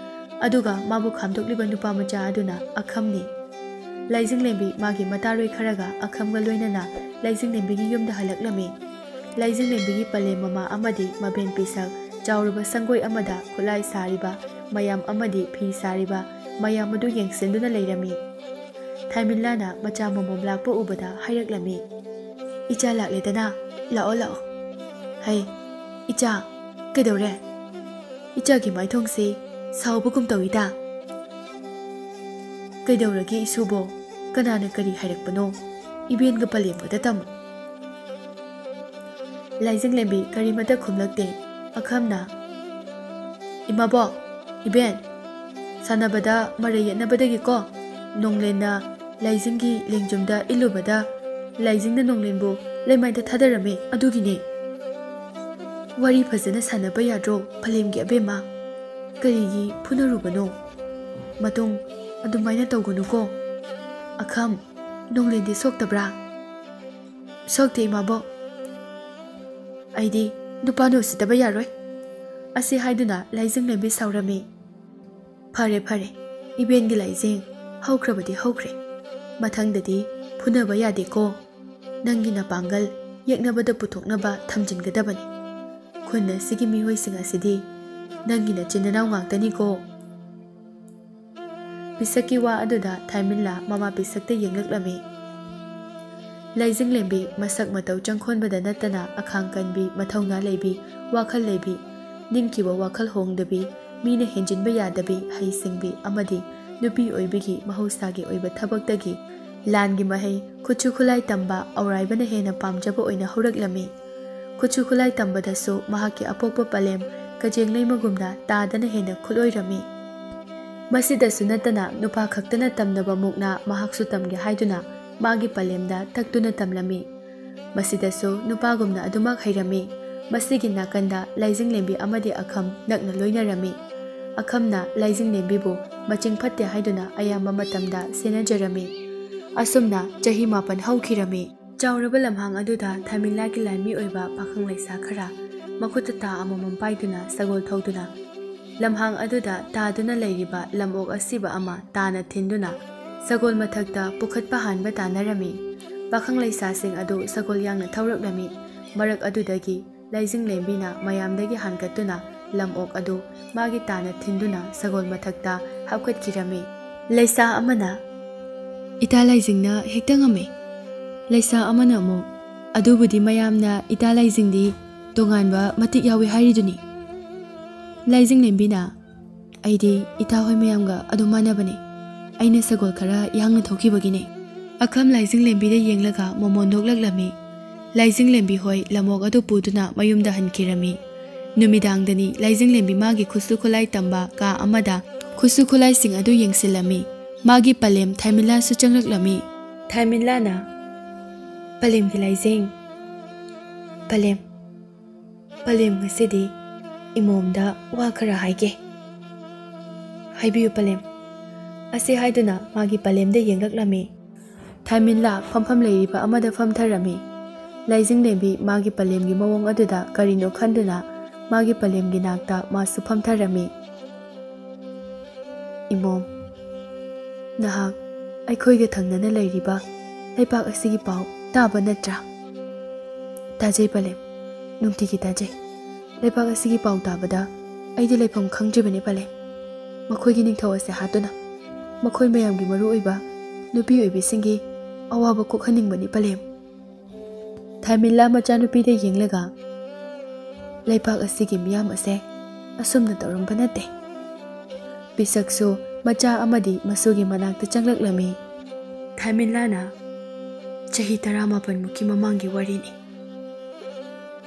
ꯑꯗꯨꯒ ꯃꯥꯕꯨ ꯈꯥꯝꯗꯣꯛꯂꯤꯕ ꯅꯨꯄꯥ ꯃꯆꯥ ꯑꯗꯨꯅ ꯑꯈꯝꯅꯤ꯫ ꯂꯥꯏꯖꯤꯡꯂꯦꯝꯕꯤ ꯃꯥꯒꯤ ꯃꯇꯥꯔꯣꯏ ꯈꯔꯒ ꯑꯈꯝꯒ ꯂꯣꯏꯅꯅ ꯂꯥꯏꯖꯤꯡꯂꯦꯝꯕꯤꯒꯤ ꯌꯨꯝꯗ ꯍꯜꯂꯛꯂꯝꯃꯤ꯫ ꯂꯥꯏꯖꯤꯡꯂꯦꯝꯕꯤꯒꯤ ꯄꯂꯦꯝ ꯃꯃꯥ ꯑꯃꯗꯤ ꯃꯕꯦꯟ ꯄꯤꯁꯛ ꯆꯥꯎꯔꯕ ꯁꯪꯒꯣꯏ ꯑꯃꯗ ꯈꯨꯠꯂꯥꯏ ꯁꯥꯔꯤꯕ ꯃꯌꯥꯝ ꯑꯃꯗꯤ ꯐꯤ ꯁꯥꯔꯤꯕ ꯃꯌꯥꯝ ꯑꯗꯨ ꯌꯦꯡꯁꯤꯟꯗꯨꯅ ꯂꯩꯔꯝꯃꯤ꯫ ꯊꯥꯏꯃꯤꯜꯂꯥꯅ ꯃꯆꯥ ꯃꯣꯃꯣꯝ ꯂꯥꯛꯄ ꯎꯕꯗ ꯍꯥꯏꯔꯛꯂꯝꯃꯤ, "ꯏꯆꯥ ꯂꯥꯛꯂꯦꯗꯅ, ꯂꯥꯛꯑꯣ ꯂꯥꯛꯑꯣ꯫ ꯍꯩ, ꯏꯆꯥ, ꯀꯩꯗꯧꯔꯦ? ꯏꯆꯥꯒꯤ ꯃꯥꯏꯊꯣꯡꯁꯦ ꯁꯥꯎꯕꯒꯨꯝ ꯇꯧꯏꯗ꯫ ꯀꯩꯗꯧꯔꯒꯦ ꯏꯁꯨꯕꯣ? ꯀꯅꯥꯅ ꯀꯔꯤ ꯍꯥꯏꯔꯛꯄꯅꯣ? ꯏꯕꯦꯟꯒ ꯄꯂꯦꯝꯒꯗ ꯇꯝꯃꯨ꯫" ꯂꯥꯏꯖꯤꯡꯂꯦꯝꯕꯤ ꯀꯔꯤꯃꯠꯇ ꯈꯨꯝꯂꯛꯇꯦ꯫ ꯑꯈꯝꯅ, "ꯏꯃꯥꯕꯣꯛ, ꯏꯕꯦꯟ, ꯁꯥꯟꯅꯕꯗ ꯃꯔꯩ ꯌꯦꯠꯅꯕꯗꯒꯤꯀꯣ, ꯅꯣꯡꯂꯦꯟꯅ ꯂꯥꯏꯖꯤꯡꯒꯤ ꯂꯦꯡꯖꯨꯝꯗ ꯏꯜꯂꯨꯕꯗ ꯂꯥꯏꯖꯤꯡꯅ ꯅꯣꯡꯂꯦꯟꯕꯨ ꯂꯩꯃꯥꯏꯗ ꯊꯥꯗꯔꯝꯃꯦ꯫ ꯑꯗꯨꯒꯤꯅꯦ꯫ ꯋꯥꯔꯤ ꯐꯖꯅ ꯁꯥꯟꯅꯕ ꯌꯥꯗ꯭ꯔꯣ, ꯄꯂꯦꯝꯒꯤ ꯑꯕꯦꯝꯃ? ꯀꯔꯤꯒꯤ ꯐꯨꯅꯔꯨꯕꯅꯣ? ꯃꯇꯨꯡ ꯑꯗꯨꯃꯥꯏꯅ ꯇꯧꯒꯅꯨꯀꯣ꯫" "ꯑꯈꯝ, ꯅꯣꯡꯂꯦꯟꯗꯤ ꯁꯣꯛꯇꯕ꯭ꯔꯥ?" "ꯁꯣꯛꯇꯦ, ꯏꯃꯥꯕꯣꯛ꯫ ꯑꯩꯗꯤ ꯅꯨꯄꯥꯅ ꯎꯁꯤꯠꯇꯕ ꯌꯥꯔꯣꯏ꯫" ꯑꯁꯤ ꯍꯥꯏꯗꯨꯅ ꯂꯥꯏꯖꯤꯡꯂꯦꯝꯕꯤ ꯁꯥꯎꯔꯝꯃꯤ꯫ "ꯐꯔꯦ, ꯐꯔꯦ, ꯏꯕꯦꯟꯒꯤ ꯂꯥꯏꯖꯤꯡ, ꯍꯧꯈ꯭ꯔꯕꯗꯤ ꯍꯧꯈ꯭ꯔꯦ꯫ ꯃꯊꯪꯗꯗꯤ ꯐꯨꯅꯕ ꯌꯥꯗꯦꯀꯣ꯫ ꯅꯪꯒꯤ ꯅꯄꯥꯡꯒꯜ ꯌꯦꯛꯅꯕꯗ ꯄꯨꯊꯣꯛꯅꯕ ꯊꯝꯖꯤꯟꯒꯗꯕꯅꯤ꯫ ꯈꯨꯟ ꯑꯁꯤꯒꯤ ꯃꯤꯑꯣꯏꯁꯤꯡ ꯑꯁꯤꯗꯤ ꯅꯪꯒꯤ ꯅꯆꯤꯟ ꯅꯅꯥꯎ ꯉꯥꯛꯇꯅꯤꯀꯣ꯫" ꯄꯤꯁꯛꯀꯤ ꯋꯥ ꯑꯗꯨꯗ ꯊꯥꯏꯃꯤꯜꯂꯥ ꯃꯃꯥ ꯄꯤꯁꯛꯇ ꯌꯦꯡꯂꯛꯂꯝꯃꯤ꯫ ꯂꯥꯏꯖꯤꯡꯂꯦꯝꯕꯤ ꯃꯁꯛ ꯃꯇꯧ ꯆꯪꯈꯣꯟꯕꯗ ꯅꯠꯇꯅ ꯑꯈꯥꯡ ꯀꯟꯕꯤ, ꯃꯊꯧꯅꯥ ꯂꯩꯕꯤ, ꯋꯥꯈꯜ ꯂꯩꯕꯤ, ꯅꯤꯡꯈꯤꯕ ꯋꯥꯈꯜ ꯍꯣꯡꯗꯕꯤ, ꯃꯤꯅ ꯍꯦꯟꯖꯤꯟꯕ ꯌꯥꯗꯕꯤ, ꯍꯩꯁꯤꯡꯕꯤ ꯑꯃꯗꯤ ꯅꯨꯄꯤ ꯑꯣꯏꯕꯤꯒꯤ ꯃꯍꯧꯁꯥꯒꯤ ꯑꯣꯏꯕ ꯊꯕꯛꯇꯒꯤ ꯂꯥꯟꯒꯤ ꯃꯍꯩ, ꯈꯨꯠꯁꯨ ꯈꯨꯠꯂꯥꯏ ꯇꯝꯕ ꯑꯧꯔꯥꯏꯕꯅ ꯍꯦꯟꯅ ꯄꯥꯝꯖꯕ ꯑꯣꯏꯅ ꯍꯧꯔꯛꯂꯝꯃꯤ꯫ ꯈꯨꯠꯁꯨ ꯈꯨꯠꯂꯥꯏ ꯇꯝꯕꯗꯁꯨ ꯃꯍꯥꯛꯀꯤ ꯑꯄꯣꯛꯄ ꯄꯂꯦꯝ ꯀꯖꯦꯡꯂꯩꯃꯒꯨꯝꯅ ꯇꯥꯗꯅ ꯍꯦꯟꯅ ꯈꯨꯠꯂꯣꯏꯔꯝꯃꯤ꯫ ꯃꯁꯤꯗꯁꯨ ꯅꯠꯇꯅ ꯅꯨꯄꯥ ꯈꯛꯇꯅ ꯇꯝꯅꯕ ꯃꯨꯛꯅ ꯃꯍꯥꯛꯁꯨ ꯇꯝꯒꯦ ꯍꯥꯏꯗꯨꯅ ꯃꯥꯒꯤ ꯄꯂꯦꯝꯗ ꯇꯛꯇꯨꯅ ꯇꯝꯂꯝꯃꯤ꯫ ꯃꯁꯤꯗꯁꯨ ꯅꯨꯄꯥꯒꯨꯝꯅ ꯑꯗꯨꯃꯛ ꯍꯩꯔꯝꯃꯤ꯫ ꯃꯁꯤꯒꯤ ꯅꯥꯀꯟꯗ ꯂꯥꯏꯖꯤꯡꯂꯦꯝꯕꯤ ꯑꯃꯗꯤ ꯑꯈꯝ ꯅꯛꯅ ꯂꯣꯏꯅꯔꯝꯃꯤ꯫ ꯑꯈꯝꯅ ꯂꯥꯏꯖꯤꯡꯂꯦꯝꯕꯤꯕꯨ ꯃꯆꯤꯡ ꯐꯠꯇꯦ ꯍꯥꯏꯗꯨꯅ ꯑꯌꯥꯝꯕ ꯃꯇꯝꯗ ꯁꯦꯟꯅꯖꯔꯝꯃꯤ꯫ ꯑꯁꯨꯝꯅ ꯆꯍꯤ ꯃꯥꯄꯟ ꯍꯧꯈꯤꯔꯝꯃꯤ꯫ ꯆꯥꯎꯔꯕ ꯂꯝꯍꯥꯡ ꯑꯗꯨꯗ ꯊꯥꯏꯃꯤꯜꯂꯥꯒꯤ ꯂꯥꯟꯃꯤ ꯑꯣꯏꯕ ꯄꯥꯈꯪ ꯂꯩꯁꯥ ꯈꯔ ꯃꯈꯨꯠꯇ ꯇꯥ ꯑꯃꯃꯝ ꯄꯥꯏꯗꯨꯅ ꯁꯒꯣꯜ ꯊꯧꯗꯨꯅ ꯂꯝꯍꯥꯡ ꯑꯗꯨꯗ ꯇꯥꯗꯨꯅ ꯂꯩꯔꯤꯕ ꯂꯝꯑꯣꯛ ꯑꯁꯤꯕ ꯑꯃ ꯇꯥꯅ ꯊꯤꯟꯗꯨꯅ ꯁꯒꯣꯜ ꯃꯊꯛꯇ ꯄꯨꯈꯠꯄ ꯍꯥꯟꯕ ꯇꯥꯟꯅꯔꯝꯃꯤ꯫ ꯄꯥꯈꯪ ꯂꯩꯁꯥꯁꯤꯡ ꯑꯗꯨ ꯁꯒꯣꯜ ꯌꯥꯡꯅ ꯊꯧꯔꯛꯂꯝꯃꯤ꯫ ꯃꯔꯛ ꯑꯗꯨꯗꯒꯤ ꯂꯥꯏꯖꯤꯡꯂꯦꯝꯕꯤꯅ ꯃꯌꯥꯝꯗꯒꯤ ꯍꯥꯟꯒꯠꯇꯨꯅ ꯂꯝꯑꯣꯛ ꯑꯗꯨ ꯃꯥꯒꯤ ꯇꯥꯅ ꯊꯤꯟꯗꯨꯅ ꯁꯒꯣꯜ ꯃꯊꯛꯇ ꯍꯥꯞꯀꯠꯈꯤꯔꯝꯃꯤ꯫ ꯂꯩꯁꯥ ꯑꯃꯅ, "ꯏꯇꯥ ꯂꯥꯏꯖꯤꯡꯅ ꯍꯦꯛꯇ ꯉꯝꯃꯤ"꯫ ꯂꯩꯁꯥ ꯑꯃꯅ ꯑꯃꯨꯛ, "ꯑꯗꯨꯕꯨꯗꯤ ꯃꯌꯥꯝꯅ ꯏꯇꯥ ꯂꯥꯏꯖꯤꯡꯗꯤ ꯇꯣꯉꯥꯟꯕ ꯃꯇꯤꯛ ꯌꯥꯎꯏ ꯍꯥꯏꯔꯤꯗꯨꯅꯤ"꯫ ꯂꯥꯏꯖꯤꯡꯂꯦꯝꯕꯤꯅ, "ꯑꯩꯗꯤ ꯏꯇꯥ ꯍꯣꯏ ꯃꯌꯥꯝꯒ ꯑꯗꯨꯝ ꯃꯥꯟꯅꯕꯅꯤ꯫ ꯑꯩꯅ ꯁꯒꯣꯜ ꯈꯔ ꯌꯥꯡꯅ ꯊꯧꯈꯤꯕꯒꯤꯅꯤ"꯫ ꯑꯈꯝ ꯂꯥꯏꯖꯤꯡꯂꯦꯝꯕꯤꯗ ꯌꯦꯡꯂꯒ ꯃꯣꯃꯣꯟ ꯅꯣꯛꯂꯛꯂꯝꯃꯤ꯫ ꯂꯥꯏꯖꯤꯡꯂꯦꯝꯕꯤ ꯍꯣꯏ ꯂꯝꯑꯣꯛ ꯑꯗꯨ ꯄꯨꯗꯨꯅ ꯃꯌꯨꯝꯗ ꯍꯟꯈꯤꯔꯝꯃꯤ꯫ ꯅꯨꯃꯤꯗꯥꯡꯗꯅꯤ ꯂꯥꯏꯖꯤꯡꯂꯦꯝꯕꯤ ꯃꯥꯒꯤ ꯈꯨꯠꯁꯨ ꯈꯨꯠꯂꯥꯏ ꯇꯝꯕ ꯀꯥ ꯑꯃꯗ ꯈꯨꯠꯁꯨ ꯈꯨꯠꯂꯥꯏꯁꯤꯡ ꯑꯗꯨ ꯌꯦꯡꯁꯤꯜꯂꯝꯃꯤ꯫ ꯃꯥꯒꯤ ꯄꯂꯦꯝ ꯊꯥꯏꯃꯤꯂꯥꯁꯨ ꯆꯪꯂꯛꯂꯝꯃꯤ꯫ ꯊꯥꯏꯃꯤꯂꯥꯅ, "ꯄꯂꯦꯝꯒꯤ ꯂꯥꯏꯖꯤꯡ, ꯄꯂꯦꯝ, ꯄꯂꯦꯝ, ꯉꯁꯤꯗꯤ ꯏꯃꯣꯝꯗ ꯋꯥ ꯈꯔ ꯍꯥꯏꯒꯦ"꯫ "ꯍꯥꯏꯕꯤꯌꯨ ꯄꯂꯦꯝ"꯫ ꯑꯁꯤ ꯍꯥꯏꯗꯨꯅ ꯃꯥꯒꯤ ꯄꯂꯦꯝꯗ ꯌꯦꯡꯂꯛꯂꯝꯃꯤ꯫ ꯊꯥꯏꯃꯤꯟꯂꯥ ꯐꯝꯐꯝ ꯂꯩꯔꯤꯕ ꯑꯃꯗ ꯐꯝꯊꯔꯝꯃꯤ꯫ ꯂꯥꯏꯖꯤꯡꯂꯦꯝꯕꯤ ꯃꯥꯒꯤ ꯄꯂꯦꯝꯒꯤ ꯃꯑꯣꯡ ꯑꯗꯨꯗ ꯀꯔꯤꯅꯣ ꯈꯟꯗꯨꯅ ꯃꯥꯒꯤ ꯄꯂꯦꯝꯒꯤ ꯅꯥꯛꯇ ꯃꯥꯁꯨ ꯐꯝꯊꯔꯝꯃꯤ꯫ "ꯏꯃꯣꯝ, ꯅꯍꯥꯛ ꯑꯩꯈꯣꯏꯒ ꯊꯪꯅꯅ ꯂꯩꯔꯤꯕ ꯂꯩꯄꯥꯛ ꯑꯁꯤꯒꯤ ꯄꯥꯎ ꯇꯥꯕ ꯅꯠꯇ꯭ꯔꯥ?" "ꯇꯥꯖꯩ ꯄꯂꯦꯝ, ꯅꯨꯡꯇꯤꯒꯤ ꯇꯥꯖꯩ꯫ ꯂꯩꯄꯥꯛ ꯑꯁꯤꯒꯤ ꯄꯥꯎ ꯇꯥꯕꯗ ꯑꯩꯗꯤ ꯂꯩꯐꯝ ꯈꯪꯗ꯭ꯔꯤꯕꯅꯤ ꯄꯂꯦꯝ꯫ ꯃꯈꯣꯏꯒꯤ ꯅꯤꯡꯊꯧ ꯑꯁꯦ ꯍꯥꯠꯇꯨꯅ ꯃꯈꯣꯏ ꯃꯌꯥꯝꯒꯤ ꯃꯔꯨ ꯑꯣꯏꯕ ꯅꯨꯄꯤ ꯑꯣꯏꯕꯤꯁꯤꯡꯒꯤ ꯑꯋꯥꯕ ꯀꯣꯛꯍꯟꯅꯤꯡꯕꯅꯤ ꯄꯂꯦꯝ"꯫ ꯊꯥꯏꯃꯤꯟꯂꯥ ꯃꯆꯥꯅꯨꯄꯤꯗ ꯌꯦꯡꯂꯒ, "ꯂꯩꯄꯥꯛ ꯑꯁꯤꯒꯤ ꯃꯤꯌꯥꯝ ꯑꯁꯦ ꯑꯁꯨꯝꯅ ꯇꯧꯔꯝꯕ ꯅꯠꯇꯦ"꯫ ꯄꯤꯁꯛꯁꯨ ꯃꯆꯥ ꯑꯃꯗꯤ ꯃꯁꯨꯒꯤ ꯃꯅꯥꯛꯇ ꯆꯪꯂꯛꯂꯝꯃꯤ꯫ ꯊꯥꯏꯃꯤꯟꯂꯥꯅ, "ꯆꯍꯤ ꯇꯔꯥꯃꯥꯄꯟꯃꯨꯛꯀꯤ ꯃꯃꯥꯡꯒꯤ ꯋꯥꯔꯤꯅꯤ꯫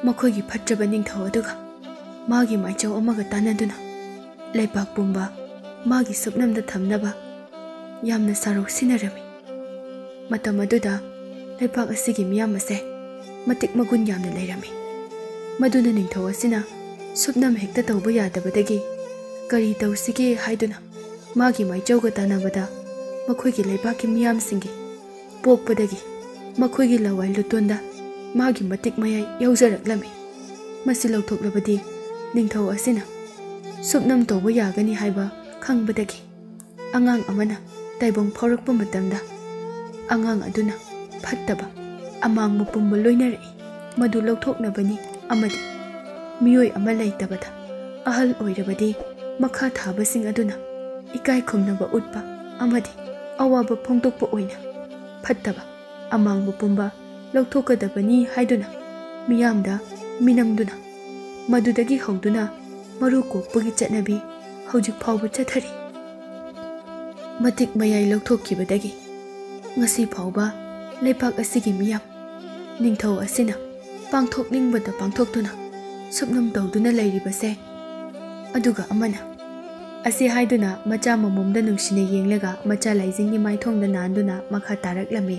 ꯃꯈꯣꯏꯒꯤ ꯐꯠꯇ꯭ꯔꯕ ꯅꯤꯡꯊꯧ ꯑꯗꯨꯒ ꯃꯥꯒꯤ ꯃꯥꯏꯆꯧ ꯑꯃꯒ ꯇꯥꯟꯅꯗꯨꯅ ꯂꯩꯄꯥꯛ ꯄꯨꯝꯕ ꯃꯥꯒꯤ ꯁꯨꯞꯅꯝꯗ ꯊꯝꯅꯕ ꯌꯥꯝꯅ ꯁꯥꯔꯣꯛ ꯁꯤꯟꯅꯔꯝꯃꯤ꯫ ꯃꯇꯝ ꯑꯗꯨꯗ ꯂꯩꯄꯥꯛ ꯑꯁꯤꯒꯤ ꯃꯤꯌꯥꯝ ꯑꯁꯦ ꯃꯇꯤꯛ ꯃꯒꯨꯟ ꯌꯥꯝꯅ ꯂꯩꯔꯝꯃꯤ꯫ ꯃꯗꯨꯅ ꯅꯤꯡꯊꯧ ꯑꯁꯤꯅ ꯁꯨꯞꯅꯝ ꯍꯦꯛꯇ ꯇꯧꯕ ꯌꯥꯗꯕꯗꯒꯤ ꯀꯔꯤ ꯇꯧꯁꯤꯒꯦ ꯍꯥꯏꯗꯨꯅ ꯃꯥꯒꯤ ꯃꯥꯏꯆꯧꯒ ꯇꯥꯟꯅꯕꯗ ꯃꯈꯣꯏꯒꯤ ꯂꯩꯕꯥꯛꯀꯤ ꯃꯤꯌꯥꯝꯁꯤꯡꯒꯤ ꯄꯣꯛꯄꯗꯒꯤ ꯃꯈꯣꯏꯒꯤ ꯂꯋꯥꯏ ꯂꯨꯇꯣꯟꯗ ꯃꯥꯒꯤ ꯃꯇꯤꯛ ꯃꯌꯥꯏ ꯌꯥꯎꯖꯔꯛꯂꯝꯃꯤ꯫ ꯃꯁꯤ ꯂꯧꯊꯣꯛꯂꯕꯗꯤ ꯅꯤꯡꯊꯧ ꯑꯁꯤꯅ ꯁꯨꯞꯅꯝ ꯇꯧꯕ ꯌꯥꯒꯅꯤ ꯍꯥꯏꯕ ꯈꯪꯕꯗꯒꯤ ꯑꯉꯥꯡ ꯑꯃꯅ ꯇꯥꯏꯕꯪ ꯐꯥꯎꯔꯛꯄ ꯃꯇꯝꯗ ꯑꯉꯥꯡ ꯑꯗꯨꯅ ꯐꯠꯇꯕ ꯑꯃꯥꯡꯕ ꯄꯨꯝꯕ ꯂꯣꯏꯅꯔꯛꯏ꯫ ꯃꯗꯨ ꯂꯧꯊꯣꯛꯅꯕꯅꯤ ꯑꯃꯗꯤ ꯃꯤꯑꯣꯏ ꯑꯃ ꯂꯩꯇꯕꯗ ꯑꯍꯜ ꯑꯣꯏꯔꯕꯗꯤ ꯃꯈꯥ ꯊꯥꯕꯁꯤꯡ ꯑꯗꯨꯅ ꯏꯀꯥꯏ ꯈꯨꯝꯅꯕ ꯎꯠꯄ ꯑꯃꯗꯤ ꯑꯋꯥꯕ ꯐꯣꯡꯗꯣꯛꯄ ꯑꯣꯏꯅ ꯐꯠꯇꯕ ꯑꯃꯥꯡꯕ ꯄꯨꯝꯕ ꯂꯧꯊꯣꯛꯀꯗꯕꯅꯤ ꯍꯥꯏꯗꯨꯅ ꯃꯤꯌꯥꯝꯗ ꯃꯤꯅꯝꯗꯨꯅ ꯃꯗꯨꯗꯒꯤ ꯍꯧꯗꯨꯅ ꯃꯔꯨ ꯀꯣꯛꯄꯒꯤ ꯆꯠꯅꯕꯤ ꯍꯧꯖꯤꯛ ꯐꯥꯎꯕ ꯆꯠꯊꯔꯤ꯫ ꯃꯇꯤꯛ ꯃꯌꯥꯏ ꯂꯧꯊꯣꯛꯈꯤꯕꯗꯒꯤ ꯉꯁꯤ ꯐꯥꯎꯕ ꯂꯩꯄꯥꯛ ꯑꯁꯤꯒꯤ ꯃꯤꯌꯥꯝ ꯅꯤꯡꯊꯧ ꯑꯁꯤꯅ ꯄꯥꯡꯊꯣꯛꯅꯤꯡꯕꯇ ꯄꯥꯡꯊꯣꯛꯇꯨꯅ ꯁꯨꯞꯅꯝ ꯇꯧꯗꯨꯅ ꯂꯩꯔꯤꯕꯁꯦ꯫ ꯑꯗꯨꯒ ꯑꯃꯅ ꯑꯁꯤ ꯍꯥꯏꯗꯨꯅ ꯃꯆꯥ ꯃꯃꯣꯝꯗ ꯅꯨꯡꯁꯤꯅ ꯌꯦꯡꯂꯒ ꯃꯆꯥ ꯂꯥꯏꯖꯤꯡꯒꯤ ꯃꯥꯏꯊꯣꯡꯗ ꯅꯥꯟꯗꯨꯅ ꯃꯈꯥ ꯇꯥꯔꯛꯂꯝꯃꯤ꯫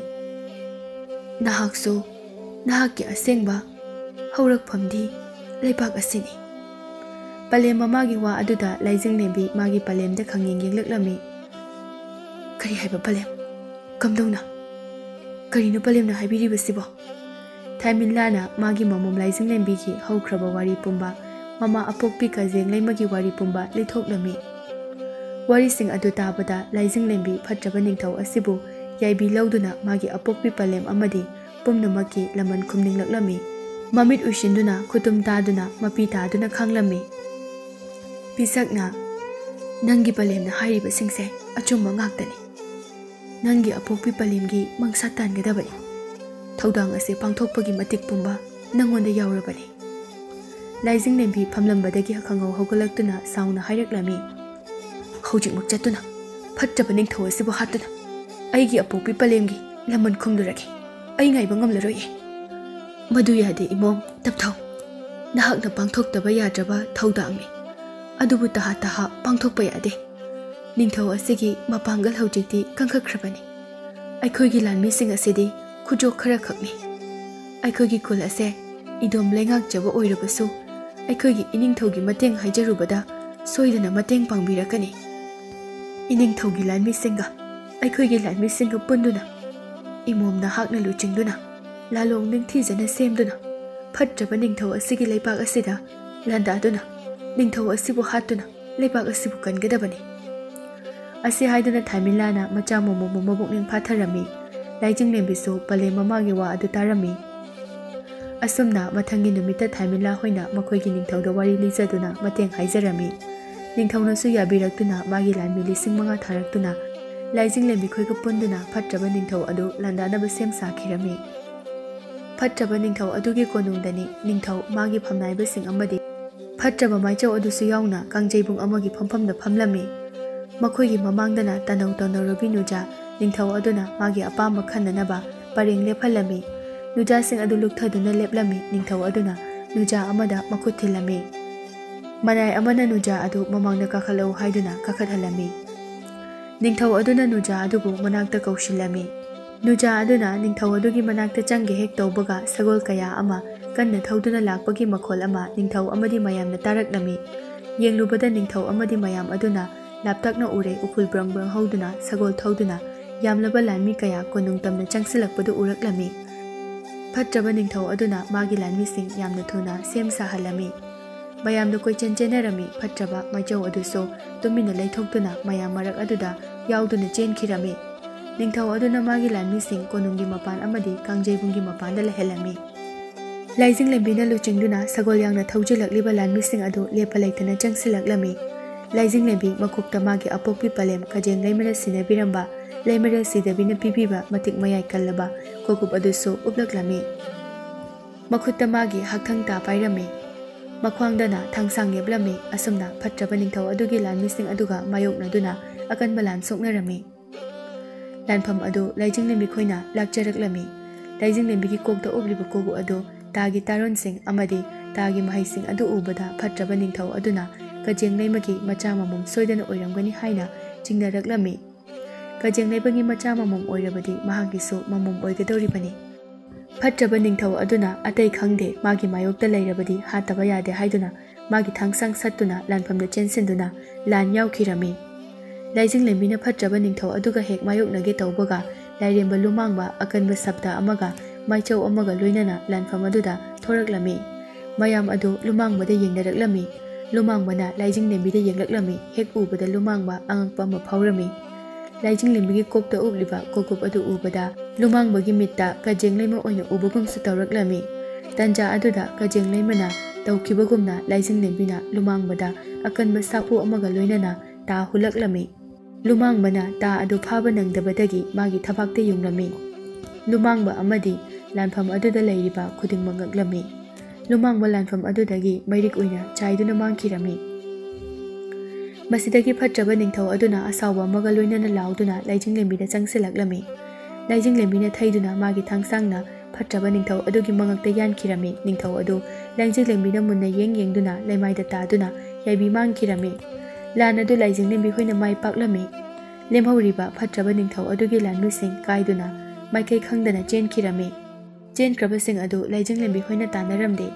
ꯅꯍꯥꯛꯁꯨ ꯅꯍꯥꯛꯀꯤ ꯑꯁꯦꯡꯕ ꯍꯧꯔꯛꯐꯝꯗꯤ ꯂꯩꯕꯥꯛ ꯑꯁꯤꯅꯤ꯫ ꯄꯂꯦꯝ ꯃꯃꯥꯒꯤ ꯋꯥ ꯑꯗꯨꯗ ꯂꯥꯏꯖꯤꯡꯂꯦꯝꯕꯤ ꯃꯥꯒꯤ ꯄꯂꯦꯝꯗ ꯈꯪꯌꯦꯡ ꯌꯦꯡꯂꯛꯂꯝꯃꯤ꯫ "ꯀꯔꯤ ꯍꯥꯏꯕ ꯄꯂꯦꯝ? ꯀꯝꯗꯧꯅ? ꯀꯔꯤꯅꯣ ꯄꯂꯦꯝꯅ ꯍꯥꯏꯕꯤꯔꯤꯕꯁꯤꯕꯣ?" ꯊꯥꯏꯃꯤꯟꯂꯥꯅ ꯃꯥꯒꯤ ꯃꯃꯣꯝ ꯂꯥꯏꯖꯤꯡꯂꯦꯝꯕꯤꯒꯤ ꯍꯧꯈ꯭ꯔꯕ ꯋꯥꯔꯤ ꯄꯨꯝꯕ ꯃꯃꯥ ꯑꯄꯣꯛꯄꯤ ꯀꯖꯦꯡ ꯂꯩꯃꯒꯤ ꯋꯥꯔꯤ ꯄꯨꯝꯕ ꯂꯤꯊꯣꯛꯂꯝꯃꯤ꯫ ꯋꯥꯔꯤꯁꯤꯡ ꯑꯗꯨ ꯇꯥꯕꯗ ꯂꯥꯏꯖꯤꯡꯂꯦꯝꯕꯤ ꯐꯠꯇ꯭ꯔꯕ ꯅꯤꯡꯊꯧ ꯑꯁꯤꯕꯨ ꯌꯥꯏꯕꯤ ꯂꯧꯗꯨꯅ ꯃꯥꯒꯤ ꯑꯄꯣꯛꯄꯤ ꯄꯂꯦꯝ ꯑꯃꯗꯤ ꯄꯨꯝꯅꯃꯛꯀꯤ ꯂꯃꯟ ꯈꯨꯝꯅꯤꯡꯂꯛꯂꯝꯃꯤ꯫ ꯃꯃꯤꯠ ꯎꯏꯁꯤꯟꯗꯨꯅ ꯈꯨꯇꯨꯝ ꯇꯥꯗꯨꯅ ꯃꯄꯤ ꯇꯥꯗꯨꯅ ꯈꯥꯡꯂꯝꯃꯤ꯫ ꯄꯤꯁꯛꯅ, "ꯅꯪꯒꯤ ꯄꯂꯦꯝꯅ ꯍꯥꯏꯔꯤꯕꯁꯤꯡꯁꯦ ꯑꯆꯨꯝꯕ ꯉꯥꯛꯇꯅꯤ꯫ ꯅꯪꯒꯤ ꯑꯄꯣꯛꯄꯤ ꯄꯂꯦꯝꯒꯤ ꯃꯪꯁꯥ ꯇꯥꯟꯒꯗꯕꯅꯤ꯫ ꯊꯧꯗꯥꯡ ꯑꯁꯤ ꯄꯥꯡꯊꯣꯛꯄꯒꯤ ꯃꯇꯤꯛ ꯄꯨꯝꯕ ꯅꯪꯉꯣꯟꯗ ꯌꯥꯎꯔꯕꯅꯤ꯫" ꯂꯥꯏꯖꯤꯡꯂꯦꯝꯕꯤ ꯐꯝꯂꯝꯕꯗꯒꯤ ꯈꯪꯍꯧ ꯍꯧꯒꯠꯂꯛꯇꯨꯅ ꯁꯥꯎꯅ ꯍꯥꯏꯔꯛꯂꯝꯃꯤ꯫ "ꯍꯧꯖꯤꯛꯃꯛ ꯆꯠꯇꯨꯅ ꯐꯠꯇꯕ ꯅꯤꯡꯊꯧ ꯑꯁꯤꯕꯨ ꯍꯥꯠꯇꯨꯅ ꯑꯩꯒꯤ ꯑꯄꯣꯛꯄꯤ ꯄꯂꯦꯝꯒꯤ ꯂꯃꯟ ꯈꯨꯝꯂꯨꯔꯒꯦ꯫ ꯑꯩ ꯉꯥꯏꯕ ꯉꯝꯂꯔꯣꯏꯌꯦ꯫ ꯃꯗꯨ ꯌꯥꯗꯦ ꯏꯃꯣꯝ, ꯇꯞꯊꯧ꯫ ꯅꯍꯥꯛꯅ ꯄꯥꯡꯊꯣꯛꯇꯕ ꯌꯥꯗ꯭ꯔꯕ ꯊꯧꯗꯥꯡꯅꯤ꯫ ꯑꯗꯨꯕꯨ ꯇꯍꯥ ꯇꯍꯥ ꯄꯥꯡꯊꯣꯛꯄ ꯌꯥꯗꯦ꯫ ꯅꯤꯡꯊꯧ ꯑꯁꯤꯒꯤ ꯃꯄꯥꯡꯒꯜ ꯍꯧꯖꯤꯛꯇꯤ ꯀꯟꯈꯠꯈ꯭ꯔꯕꯅꯤ꯫ ꯑꯩꯈꯣꯏꯒꯤ ꯂꯥꯟꯃꯤꯁꯤꯡ ꯑꯁꯤꯗꯤ ꯈꯨꯖꯣꯛ ꯈꯔ ꯈꯛꯅꯤ꯫ ꯑꯩꯈꯣꯏꯒꯤ ꯈꯨꯜ ꯑꯁꯦ ꯏꯗꯣꯝ ꯂꯩꯉꯥꯛꯆꯕ ꯑꯣꯏꯔꯕꯁꯨ ꯑꯩꯈꯣꯏꯒꯤ ꯏꯅꯤꯡꯊꯧꯒꯤ ꯃꯇꯦꯡ ꯍꯥꯏꯖꯔꯨꯕꯗ ꯁꯣꯏꯗꯅ ꯃꯇꯦꯡ ꯄꯥꯡꯕꯤꯔꯛꯀꯅꯤ꯫ ꯏꯅꯤꯡꯊꯧꯒꯤ ꯂꯥꯟꯃꯤꯁꯤꯡꯒ ꯑꯩꯈꯣꯏꯒꯤ ꯂꯥꯟꯃꯤꯁꯤꯡꯒ ꯄꯨꯟꯗꯨꯅ ꯏꯃꯣꯝ ꯅꯍꯥꯛꯅ ꯂꯨꯆꯤꯡꯗꯨꯅ ꯂꯥꯂꯣꯡ ꯅꯤꯡꯊꯤꯖꯅ ꯁꯦꯝꯗꯨꯅ ꯐꯠꯇ꯭ꯔꯕ ꯅꯤꯡꯊꯧ ꯑꯁꯤꯒꯤ ꯂꯩꯕꯥꯛ ꯑꯁꯤꯗ ꯂꯥꯟꯗꯥꯗꯨꯅ ꯅꯤꯡꯊꯧ ꯑꯁꯤꯕꯨ ꯍꯥꯠꯇꯨꯅ ꯂꯩꯕꯥꯛ ꯑꯁꯤꯕꯨ ꯀꯟꯒꯗꯕꯅꯤ꯫ ꯑꯁꯤ ꯍꯥꯏꯗꯨꯅ ꯊꯥꯏꯃꯤꯂꯥꯅ ꯃꯆꯥ ꯃꯣꯃꯣꯕꯨ ꯃꯕꯨꯛꯅꯤꯡ ꯐꯥꯊꯔꯝꯃꯤ꯫ ꯂꯥꯏꯖꯤꯡꯂꯦꯝꯕꯤꯁꯨ ꯄꯂꯦꯝ ꯃꯃꯥꯒꯤ ꯋꯥ ꯑꯗꯨ ꯇꯥꯔꯝꯃꯤ꯫ ꯑꯁꯨꯝꯅ ꯃꯊꯪꯒꯤ ꯅꯨꯃꯤꯠꯇ ꯊꯥꯏꯃꯤꯂꯥ ꯍꯣꯏꯅ ꯃꯈꯣꯏꯒꯤ ꯅꯤꯡꯊꯧꯗ ꯋꯥꯔꯤ ꯂꯤꯖꯗꯨꯅ ꯃꯇꯦꯡ ꯍꯥꯏꯖꯔꯝꯃꯤ꯫ ꯅꯤꯡꯊꯧꯅꯁꯨ ꯌꯥꯕꯤꯔꯛꯇꯨꯅ ꯃꯥꯒꯤ ꯂꯥꯟꯃꯤ ꯂꯤꯁꯤꯡ ꯃꯉꯥ ꯊꯥꯔꯛꯇꯨꯅ ꯂꯥꯏꯖꯤꯡꯂꯦꯝꯕꯤ ꯈꯣꯏꯒ ꯄꯨꯟꯗꯨꯅ ꯐꯠꯇ꯭ꯔꯕ ꯅꯤꯡꯊꯧ ꯑꯗꯨ ꯂꯥꯟꯗꯥꯅꯕ ꯁꯦꯝ ꯁꯥꯈꯤꯔꯝꯃꯤ꯫ ꯐꯠꯇ꯭ꯔꯕ ꯅꯤꯡꯊꯧ ꯑꯗꯨꯒꯤ ꯀꯣꯅꯨꯡꯗꯅꯤ ꯅꯤꯡꯊꯧ, ꯃꯥꯒꯤ ꯐꯝꯅꯥꯏꯕꯁꯤꯡ ꯑꯃꯗꯤ ꯐꯠꯇ꯭ꯔꯕ ꯃꯥꯏꯆꯧ ꯑꯗꯨꯁꯨ ꯌꯥꯎꯅ ꯀꯥꯡꯖꯩꯕꯨꯡ ꯑꯃꯒꯤ ꯐꯝꯐꯝꯗ ꯐꯝꯂꯝꯃꯤ꯫ ꯃꯈꯣꯏꯒꯤ ꯃꯃꯥꯡꯗꯅ ꯇꯅꯧ ꯇꯧꯅꯧꯔꯕꯤ ꯅꯨꯖꯥ, ꯅꯤꯡꯊꯧ ꯑꯗꯨꯅ ꯃꯥꯒꯤ ꯑꯄꯥꯝꯕ ꯈꯟꯅꯅꯕ ꯄꯔꯦꯡ ꯂꯦꯞꯍꯜꯂꯝꯃꯤ꯫ ꯅꯨꯖꯥꯁꯤꯡ ꯑꯗꯨ ꯂꯨꯞꯊꯗꯨꯅ ꯂꯦꯞꯂꯝꯃꯤ꯫ ꯅꯤꯡꯊꯧ ꯑꯗꯨꯅ ꯅꯨꯖꯥ ꯑꯃꯗ ꯃꯈꯨꯠ ꯊꯤꯜꯂꯝꯃꯤ꯫ ꯃꯅꯥꯏ ꯑꯃꯅ ꯅꯨꯖꯥ ꯑꯗꯨ ꯃꯃꯥꯡꯗ ꯀꯥꯈꯠꯂꯛꯎ ꯍꯥꯏꯗꯨꯅ ꯀꯥꯈꯠꯍꯜꯂꯝꯃꯤ꯫ ꯅꯤꯡꯊꯧ ꯑꯗꯨꯅ ꯅꯨꯖꯥ ꯑꯗꯨꯕꯨ ꯃꯅꯥꯛꯇ ꯀꯧꯁꯤꯜꯂꯝꯃꯤ꯫ ꯅꯨꯖꯥ ꯑꯗꯨꯅ ꯅꯤꯡꯊꯧ ꯑꯗꯨꯒꯤ ꯃꯅꯥꯛꯇ ꯆꯪꯒꯦ ꯍꯦꯛ ꯇꯧꯕꯒ ꯁꯒꯣꯜ ꯀꯌꯥ ꯑꯃ ꯀꯟꯅ ꯊꯧꯗꯨꯅ ꯂꯥꯛꯄꯒꯤ ꯃꯈꯣꯜ ꯑꯃ ꯅꯤꯡꯊꯧ ꯑꯃꯗꯤ ꯃꯌꯥꯝꯅ ꯇꯥꯔꯛꯂꯝꯃꯤ꯫ ꯌꯦꯡꯂꯨꯕꯗ ꯅꯤꯡꯊꯧ ꯑꯃꯗꯤ ꯃꯌꯥꯝ ꯑꯗꯨꯅ ꯂꯥꯞꯇꯛꯅ ꯎꯔꯦ, ꯎꯐꯨꯜ ꯕ꯭ꯔꯪ ꯕ꯭ꯔꯪ ꯍꯧꯗꯨꯅ ꯁꯒꯣꯜ ꯊꯧꯗꯨꯅ ꯌꯥꯝꯂꯕ ꯂꯥꯟꯃꯤ ꯀꯌꯥ ꯀꯣꯅꯨꯡ ꯇꯝꯅ ꯆꯪꯁꯤꯜꯂꯛꯄꯗꯨ ꯎꯔꯛꯂꯝꯃꯤ꯫ ꯐꯠꯇ꯭ꯔꯕ ꯅꯤꯡꯊꯧ ꯑꯗꯨꯅ ꯃꯥꯒꯤ ꯂꯥꯟꯃꯤꯁꯤꯡ ꯌꯥꯝꯅ ꯊꯨꯅ ꯁꯦꯝ ꯁꯥꯍꯜꯂꯝꯃꯤ꯫ ꯃꯌꯥꯝꯗ ꯀꯣꯏꯆꯦꯟ ꯆꯦꯟꯅꯔꯝꯃꯤ꯫ ꯐꯠꯇ꯭ꯔꯕ ꯃꯥꯏꯆꯧ ꯑꯗꯨꯁꯨ ꯇꯨꯃꯤꯟꯅ ꯂꯩꯊꯣꯛꯇꯨꯅ ꯃꯌꯥꯝ ꯃꯔꯛ ꯑꯗꯨꯗ ꯌꯥꯎꯗꯨꯅ ꯆꯦꯟꯈꯤꯔꯝꯃꯤ꯫ ꯅꯤꯡꯊꯧ ꯑꯗꯨꯅ ꯃꯥꯒꯤ ꯂꯥꯟꯃꯤꯁꯤꯡ ꯀꯣꯅꯨꯡꯒꯤ ꯃꯄꯥꯟ ꯑꯃꯗꯤ ꯀꯥꯡꯖꯩꯕꯨꯡꯒꯤ ꯃꯄꯥꯟꯗ ꯂꯩꯍꯜꯂꯝꯃꯤ꯫ ꯂꯥꯏꯖꯤꯡꯂꯦꯝꯕꯤꯅ ꯂꯨꯆꯤꯡꯗꯨꯅ ꯁꯒꯣꯜ ꯌꯥꯡꯅ ꯊꯧꯖꯤꯜꯂꯛꯂꯤꯕ ꯂꯥꯟꯃꯤꯁꯤꯡ ꯑꯗꯨ ꯂꯦꯞꯄ ꯂꯩꯇꯅ ꯆꯪꯁꯤꯜꯂꯛꯂꯝꯃꯤ꯫ ꯂꯥꯏꯖꯤꯡꯂꯦꯝꯕꯤ ꯃꯀꯣꯛꯇ ꯃꯥꯒꯤ ꯑꯄꯣꯛꯄꯤ ꯄꯂꯦꯝ ꯀꯖꯦꯡ ꯂꯩꯃꯔꯦꯜ ꯁꯤꯟꯅꯕꯤꯔꯝꯕ ꯂꯩꯃꯔꯦꯜ ꯁꯤꯗꯕꯤꯅ ꯄꯤꯕꯤꯕ ꯃꯇꯤꯛ ꯃꯌꯥꯏ ꯀꯜꯂꯕ ꯀꯣꯀꯨꯞ ꯑꯗꯨꯁꯨ ꯎꯞꯂꯛꯂꯝꯃꯤ꯫ ꯃꯈꯨꯠꯇ ꯃꯥꯒꯤ ꯍꯛꯊꯥꯡ ꯇꯥ ꯄꯥꯏꯔꯝꯃꯤ꯫ ꯃꯈ꯭ꯋꯥꯡꯗꯅ ꯊꯥꯡꯁꯥꯡ ꯌꯦꯞꯂꯝꯃꯤ꯫ ꯑꯁꯨꯝꯅ ꯐꯠꯇ꯭ꯔꯕ ꯅꯤꯡꯊꯧ ꯑꯗꯨꯒꯤ ꯂꯥꯟꯃꯤꯁꯤꯡ ꯑꯗꯨꯒ ꯃꯥꯌꯣꯛꯅꯗꯨꯅ ꯑꯀꯟꯕ ꯂꯥꯟ ꯁꯣꯛꯅꯔꯝꯃꯤ꯫ ꯂꯥꯟꯐꯝ ꯑꯗꯨ ꯂꯥꯏꯖꯤꯡꯂꯦꯝꯕꯤ ꯈꯣꯏꯅ ꯂꯥꯛꯆꯔꯛꯂꯝꯃꯤ꯫ ꯂꯥꯏꯖꯤꯡꯂꯦꯝꯕꯤꯒꯤ ꯀꯣꯛꯇ ꯎꯞꯂꯤꯕ ꯀꯣꯀꯨꯞ ꯑꯗꯨ ꯇꯥꯒꯤ ꯇꯥꯔꯣꯟꯁꯤꯡ ꯑꯃꯗꯤ ꯇꯥꯒꯤ ꯃꯍꯩꯁꯤꯡ ꯑꯗꯨ ꯎꯕꯗ ꯐꯠꯇ꯭ꯔꯕ ꯅꯤꯡꯊꯧ ꯑꯗꯨꯅ ꯀꯖꯦꯡ ꯂꯩꯃꯒꯤ ꯃꯆꯥ ꯃꯃꯣꯝ ꯁꯣꯏꯗꯅ ꯑꯣꯏꯔꯝꯒꯅꯤ ꯍꯥꯏꯅ ꯆꯤꯡꯅꯔꯛꯂꯝꯃꯤ꯫ ꯀꯖꯦꯡ ꯂꯩꯃꯒꯤ ꯃꯆꯥ ꯃꯃꯣꯝ ꯑꯣꯏꯔꯕꯗꯤ ꯃꯍꯥꯛꯀꯤꯁꯨ ꯃꯃꯣꯝ ꯑꯣꯏꯒꯗꯧꯔꯤꯕꯅꯤ꯫ ꯐꯠꯇ꯭ꯔꯕ ꯅꯤꯡꯊꯧ ꯑꯗꯨꯅ ꯑꯇꯩ ꯈꯪꯗꯦ, ꯃꯥꯒꯤ ꯃꯥꯌꯣꯛꯇ ꯂꯩꯔꯕꯗꯤ ꯍꯥꯠꯇꯕ ꯌꯥꯗꯦ ꯍꯥꯏꯗꯨꯅ ꯃꯥꯒꯤ ꯊꯥꯡꯁꯥꯡ ꯁꯠꯇꯨꯅ ꯂꯥꯟꯐꯝꯗ ꯆꯦꯟꯁꯤꯟꯗꯨꯅ ꯂꯥꯟ ꯌꯥꯎꯈꯤꯔꯝꯃꯤ꯫ ꯂꯥꯏꯖꯤꯡꯂꯦꯝꯕꯤꯅ ꯐꯠꯇ꯭ꯔꯕ ꯅꯤꯡꯊꯧ ꯑꯗꯨꯒ ꯍꯦꯛ ꯃꯥꯌꯣꯛꯅꯒꯦ ꯇꯧꯕꯒ ꯂꯥꯏꯔꯦꯝꯕ ꯂꯨꯃꯥꯡꯕ ꯑꯀꯟꯕ ꯁꯞꯇ ꯑꯃꯒ ꯃꯥꯏꯆꯧ ꯑꯃꯒ ꯂꯣꯏꯅꯅ ꯂꯥꯟꯐꯝ ꯑꯗꯨꯗ ꯊꯣꯔꯛꯂꯝꯃꯤ꯫ ꯃꯌꯥꯝ ꯑꯗꯨ ꯂꯨꯃꯥꯡꯕꯗ ꯌꯦꯡꯅꯔꯛꯂꯝꯃꯤ꯫ ꯂꯨꯃꯥꯡꯕꯅ ꯂꯥꯏꯖꯤꯡꯂꯦꯝꯕꯤꯗ ꯌꯦꯡꯂꯛꯂꯝꯃꯤ꯫ ꯍꯦꯛ ꯎꯕꯗ ꯂꯨꯃꯥꯡꯕ ꯑꯉꯛꯄ ꯑꯃ ꯐꯥꯎꯔꯝꯃꯤ꯫ ꯂꯥꯏꯖꯤꯡꯂꯦꯝꯕꯤꯒꯤ ꯀꯣꯛꯇ ꯎꯞꯂꯤꯕ ꯀꯣꯀꯨꯞ ꯑꯗꯨ ꯎꯕꯗ ꯂꯨꯃꯥꯡꯕꯒꯤ ꯃꯤꯠꯇ ꯀꯖꯦꯡ ꯂꯩꯃ ꯑꯣꯏꯅ ꯎꯕꯒꯨꯝꯁꯨ ꯇꯧꯔꯛꯂꯝꯃꯤ꯫ ꯇꯟꯖꯥ ꯑꯗꯨꯗ ꯀꯖꯦꯡ ꯂꯩꯃꯅ ꯇꯧꯈꯤꯕꯒꯨꯝꯅ ꯂꯥꯏꯖꯤꯡꯂꯦꯝꯕꯤꯅ ꯂꯨꯃꯥꯡꯕꯗ ꯑꯀꯟꯕ ꯁꯥꯐꯨ ꯑꯃꯒ ꯂꯣꯏꯅꯅ ꯇꯥ ꯍꯨꯜꯂꯛꯂꯝꯃꯤ꯫ ꯂꯨꯃꯥꯡꯕꯅ ꯇꯥ ꯑꯗꯨ ꯐꯥꯕ ꯅꯪꯗꯕꯗꯒꯤ ꯃꯥꯒꯤ ꯊꯕꯥꯛꯇ ꯌꯨꯡꯂꯝꯃꯤ꯫ ꯂꯨꯃꯥꯡꯕ ꯑꯃꯗꯤ ꯂꯥꯟꯐꯝ ꯑꯗꯨꯗ ꯂꯩꯔꯤꯕ ꯈꯨꯗꯤꯡꯃꯛ ꯉꯛꯂꯝꯃꯤ꯫ ꯂꯨꯃꯥꯡꯕ ꯂꯥꯟꯐꯝ ꯑꯗꯨꯗꯒꯤ ꯃꯩꯔꯤꯛ ꯑꯣꯏꯅ ꯆꯥꯏꯗꯨꯅ ꯃꯥꯡꯈꯤꯔꯝꯃꯤ꯫ ꯃꯁꯤꯗꯒꯤ ꯐꯠꯇ꯭ꯔꯕ ꯅꯤꯡꯊꯧ ꯑꯗꯨꯅ ꯑꯁꯥꯎꯕ ꯑꯃꯒ ꯂꯣꯏꯅꯅ ꯂꯥꯎꯗꯨꯅ ꯂꯥꯏꯖꯤꯡꯂꯦꯝꯕꯤꯗ ꯆꯪꯁꯤꯜꯂꯛꯂꯝꯃꯤ꯫ ꯂꯥꯏꯖꯤꯡꯂꯦꯝꯕꯤꯅ ꯊꯩꯗꯨꯅ ꯃꯥꯒꯤ ꯊꯥꯡꯁꯥꯡꯅ ꯐꯠꯇ꯭ꯔꯕ ꯅꯤꯡꯊꯧ ꯑꯗꯨꯒꯤ ꯃꯉꯛꯇ ꯌꯥꯟꯈꯤꯔꯝꯃꯤ꯫ ꯅꯤꯡꯊꯧ ꯑꯗꯨ ꯂꯥꯏꯖꯤꯡꯂꯦꯝꯕꯤꯅ ꯃꯨꯟꯅ ꯌꯦꯡ ꯌꯦꯡꯗꯨꯅ ꯂꯩꯃꯥꯏꯗ ꯇꯥꯗꯨꯅ ꯌꯥꯏꯕꯤ ꯃꯥꯡꯈꯤꯔꯝꯃꯤ꯫ ꯂꯥꯟ ꯑꯗꯨ ꯂꯥꯏꯖꯤꯡꯂꯦꯝꯕꯤ ꯍꯣꯏꯅ ꯃꯥꯏ ꯄꯥꯛꯂꯝꯃꯤ꯫ ꯂꯦꯝꯍꯧꯔꯤꯕ ꯐꯠꯇ꯭ꯔꯕ ꯅꯤꯡꯊꯧ ꯑꯗꯨꯒꯤ ꯂꯥꯟꯃꯤꯁꯤꯡ ꯀꯥꯏꯗꯨꯅ ꯃꯥꯏꯀꯩ ꯈꯪꯗꯅ ꯆꯦꯟꯈꯤꯔꯝꯃꯤ꯫ ꯆꯦꯟꯈ꯭ꯔꯕꯁꯤꯡ ꯑꯗꯨ ꯂꯥꯏꯖꯤꯡꯂꯦꯝꯕꯤ ꯍꯣꯏꯅ ꯇꯥꯟꯅꯔꯝꯗꯦ꯫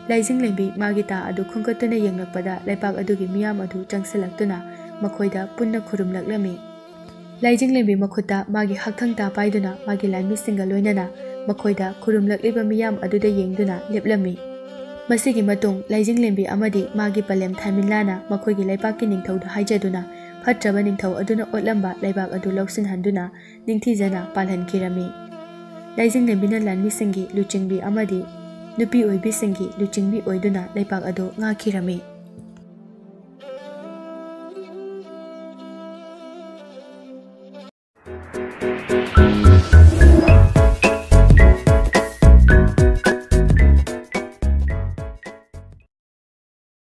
ꯂꯥꯏꯖꯤꯡꯂꯦꯝꯕꯤ ꯃꯥꯒꯤ ꯇꯥ ꯑꯗꯨ ꯈꯨꯟꯒꯠꯇꯨꯅ ꯌꯦꯡꯂꯛꯄꯗ ꯂꯩꯄꯥꯛ ꯑꯗꯨꯒꯤ ꯃꯤꯌꯥꯝ ꯑꯗꯨ ꯆꯪꯁꯤꯜꯂꯛꯇꯨꯅ ꯃꯈꯣꯏꯗ ꯄꯨꯟꯅ ꯈꯨꯔꯨꯝꯂꯛꯂꯝꯃꯤ꯫ ꯂꯥꯏꯖꯤꯡꯂꯦꯝꯕꯤ ꯃꯈꯨꯠꯇ ꯃꯥꯒꯤ ꯍꯛꯊꯥꯡ ꯇꯥ ꯄꯥꯏꯗꯨꯅ ꯃꯥꯒꯤ ꯂꯥꯟꯃꯤꯁꯤꯡꯒ ꯂꯣꯏꯅꯅ ꯃꯈꯣꯏꯗ ꯈꯨꯔꯨꯝꯂꯛꯂꯤꯕ ꯃꯤꯌꯥꯝ ꯑꯗꯨꯗ ꯌꯦꯡꯗꯨꯅ ꯂꯦꯞꯂꯝꯃꯤ꯫ ꯃꯁꯤꯒꯤ ꯃꯇꯨꯡ ꯂꯥꯏꯖꯤꯡꯂꯦꯝꯕꯤ ꯑꯃꯗꯤ ꯃꯥꯒꯤ ꯄꯂꯦꯝ ꯊꯥꯏꯃꯤꯟꯂꯥꯅ ꯃꯈꯣꯏꯒꯤ ꯂꯩꯄꯥꯛꯀꯤ ꯅꯤꯡꯊꯧꯗ ꯍꯥꯏꯖꯗꯨꯅ ꯐꯠꯇ꯭ꯔꯕ ꯅꯤꯡꯊꯧ ꯑꯗꯨꯅ ꯑꯣꯠꯂꯝꯕ ꯂꯩꯕꯥꯛ ꯑꯗꯨ ꯂꯧꯁꯤꯟꯍꯟꯗꯨꯅ ꯅꯤꯡꯊꯤꯖꯅ ꯄꯥꯜꯍꯟꯈꯤꯔꯝꯃꯤ꯫ ꯂꯥꯏꯖꯤꯡꯂꯦꯝꯕꯤꯅ ꯂꯥꯟꯃꯤꯁꯤꯡꯒꯤ ꯂꯨꯆꯤꯡꯕꯤ ꯑꯃꯗꯤ ꯅꯨꯄꯤ ꯑꯣꯏꯕꯤꯁꯤꯡꯒꯤ ꯂꯨꯆꯤꯡꯕꯤ ꯑꯣꯏꯗꯨꯅ ꯂꯩꯄꯥꯛ ꯑꯗꯨ ꯉꯥꯛꯈꯤꯔꯝꯃꯤ꯫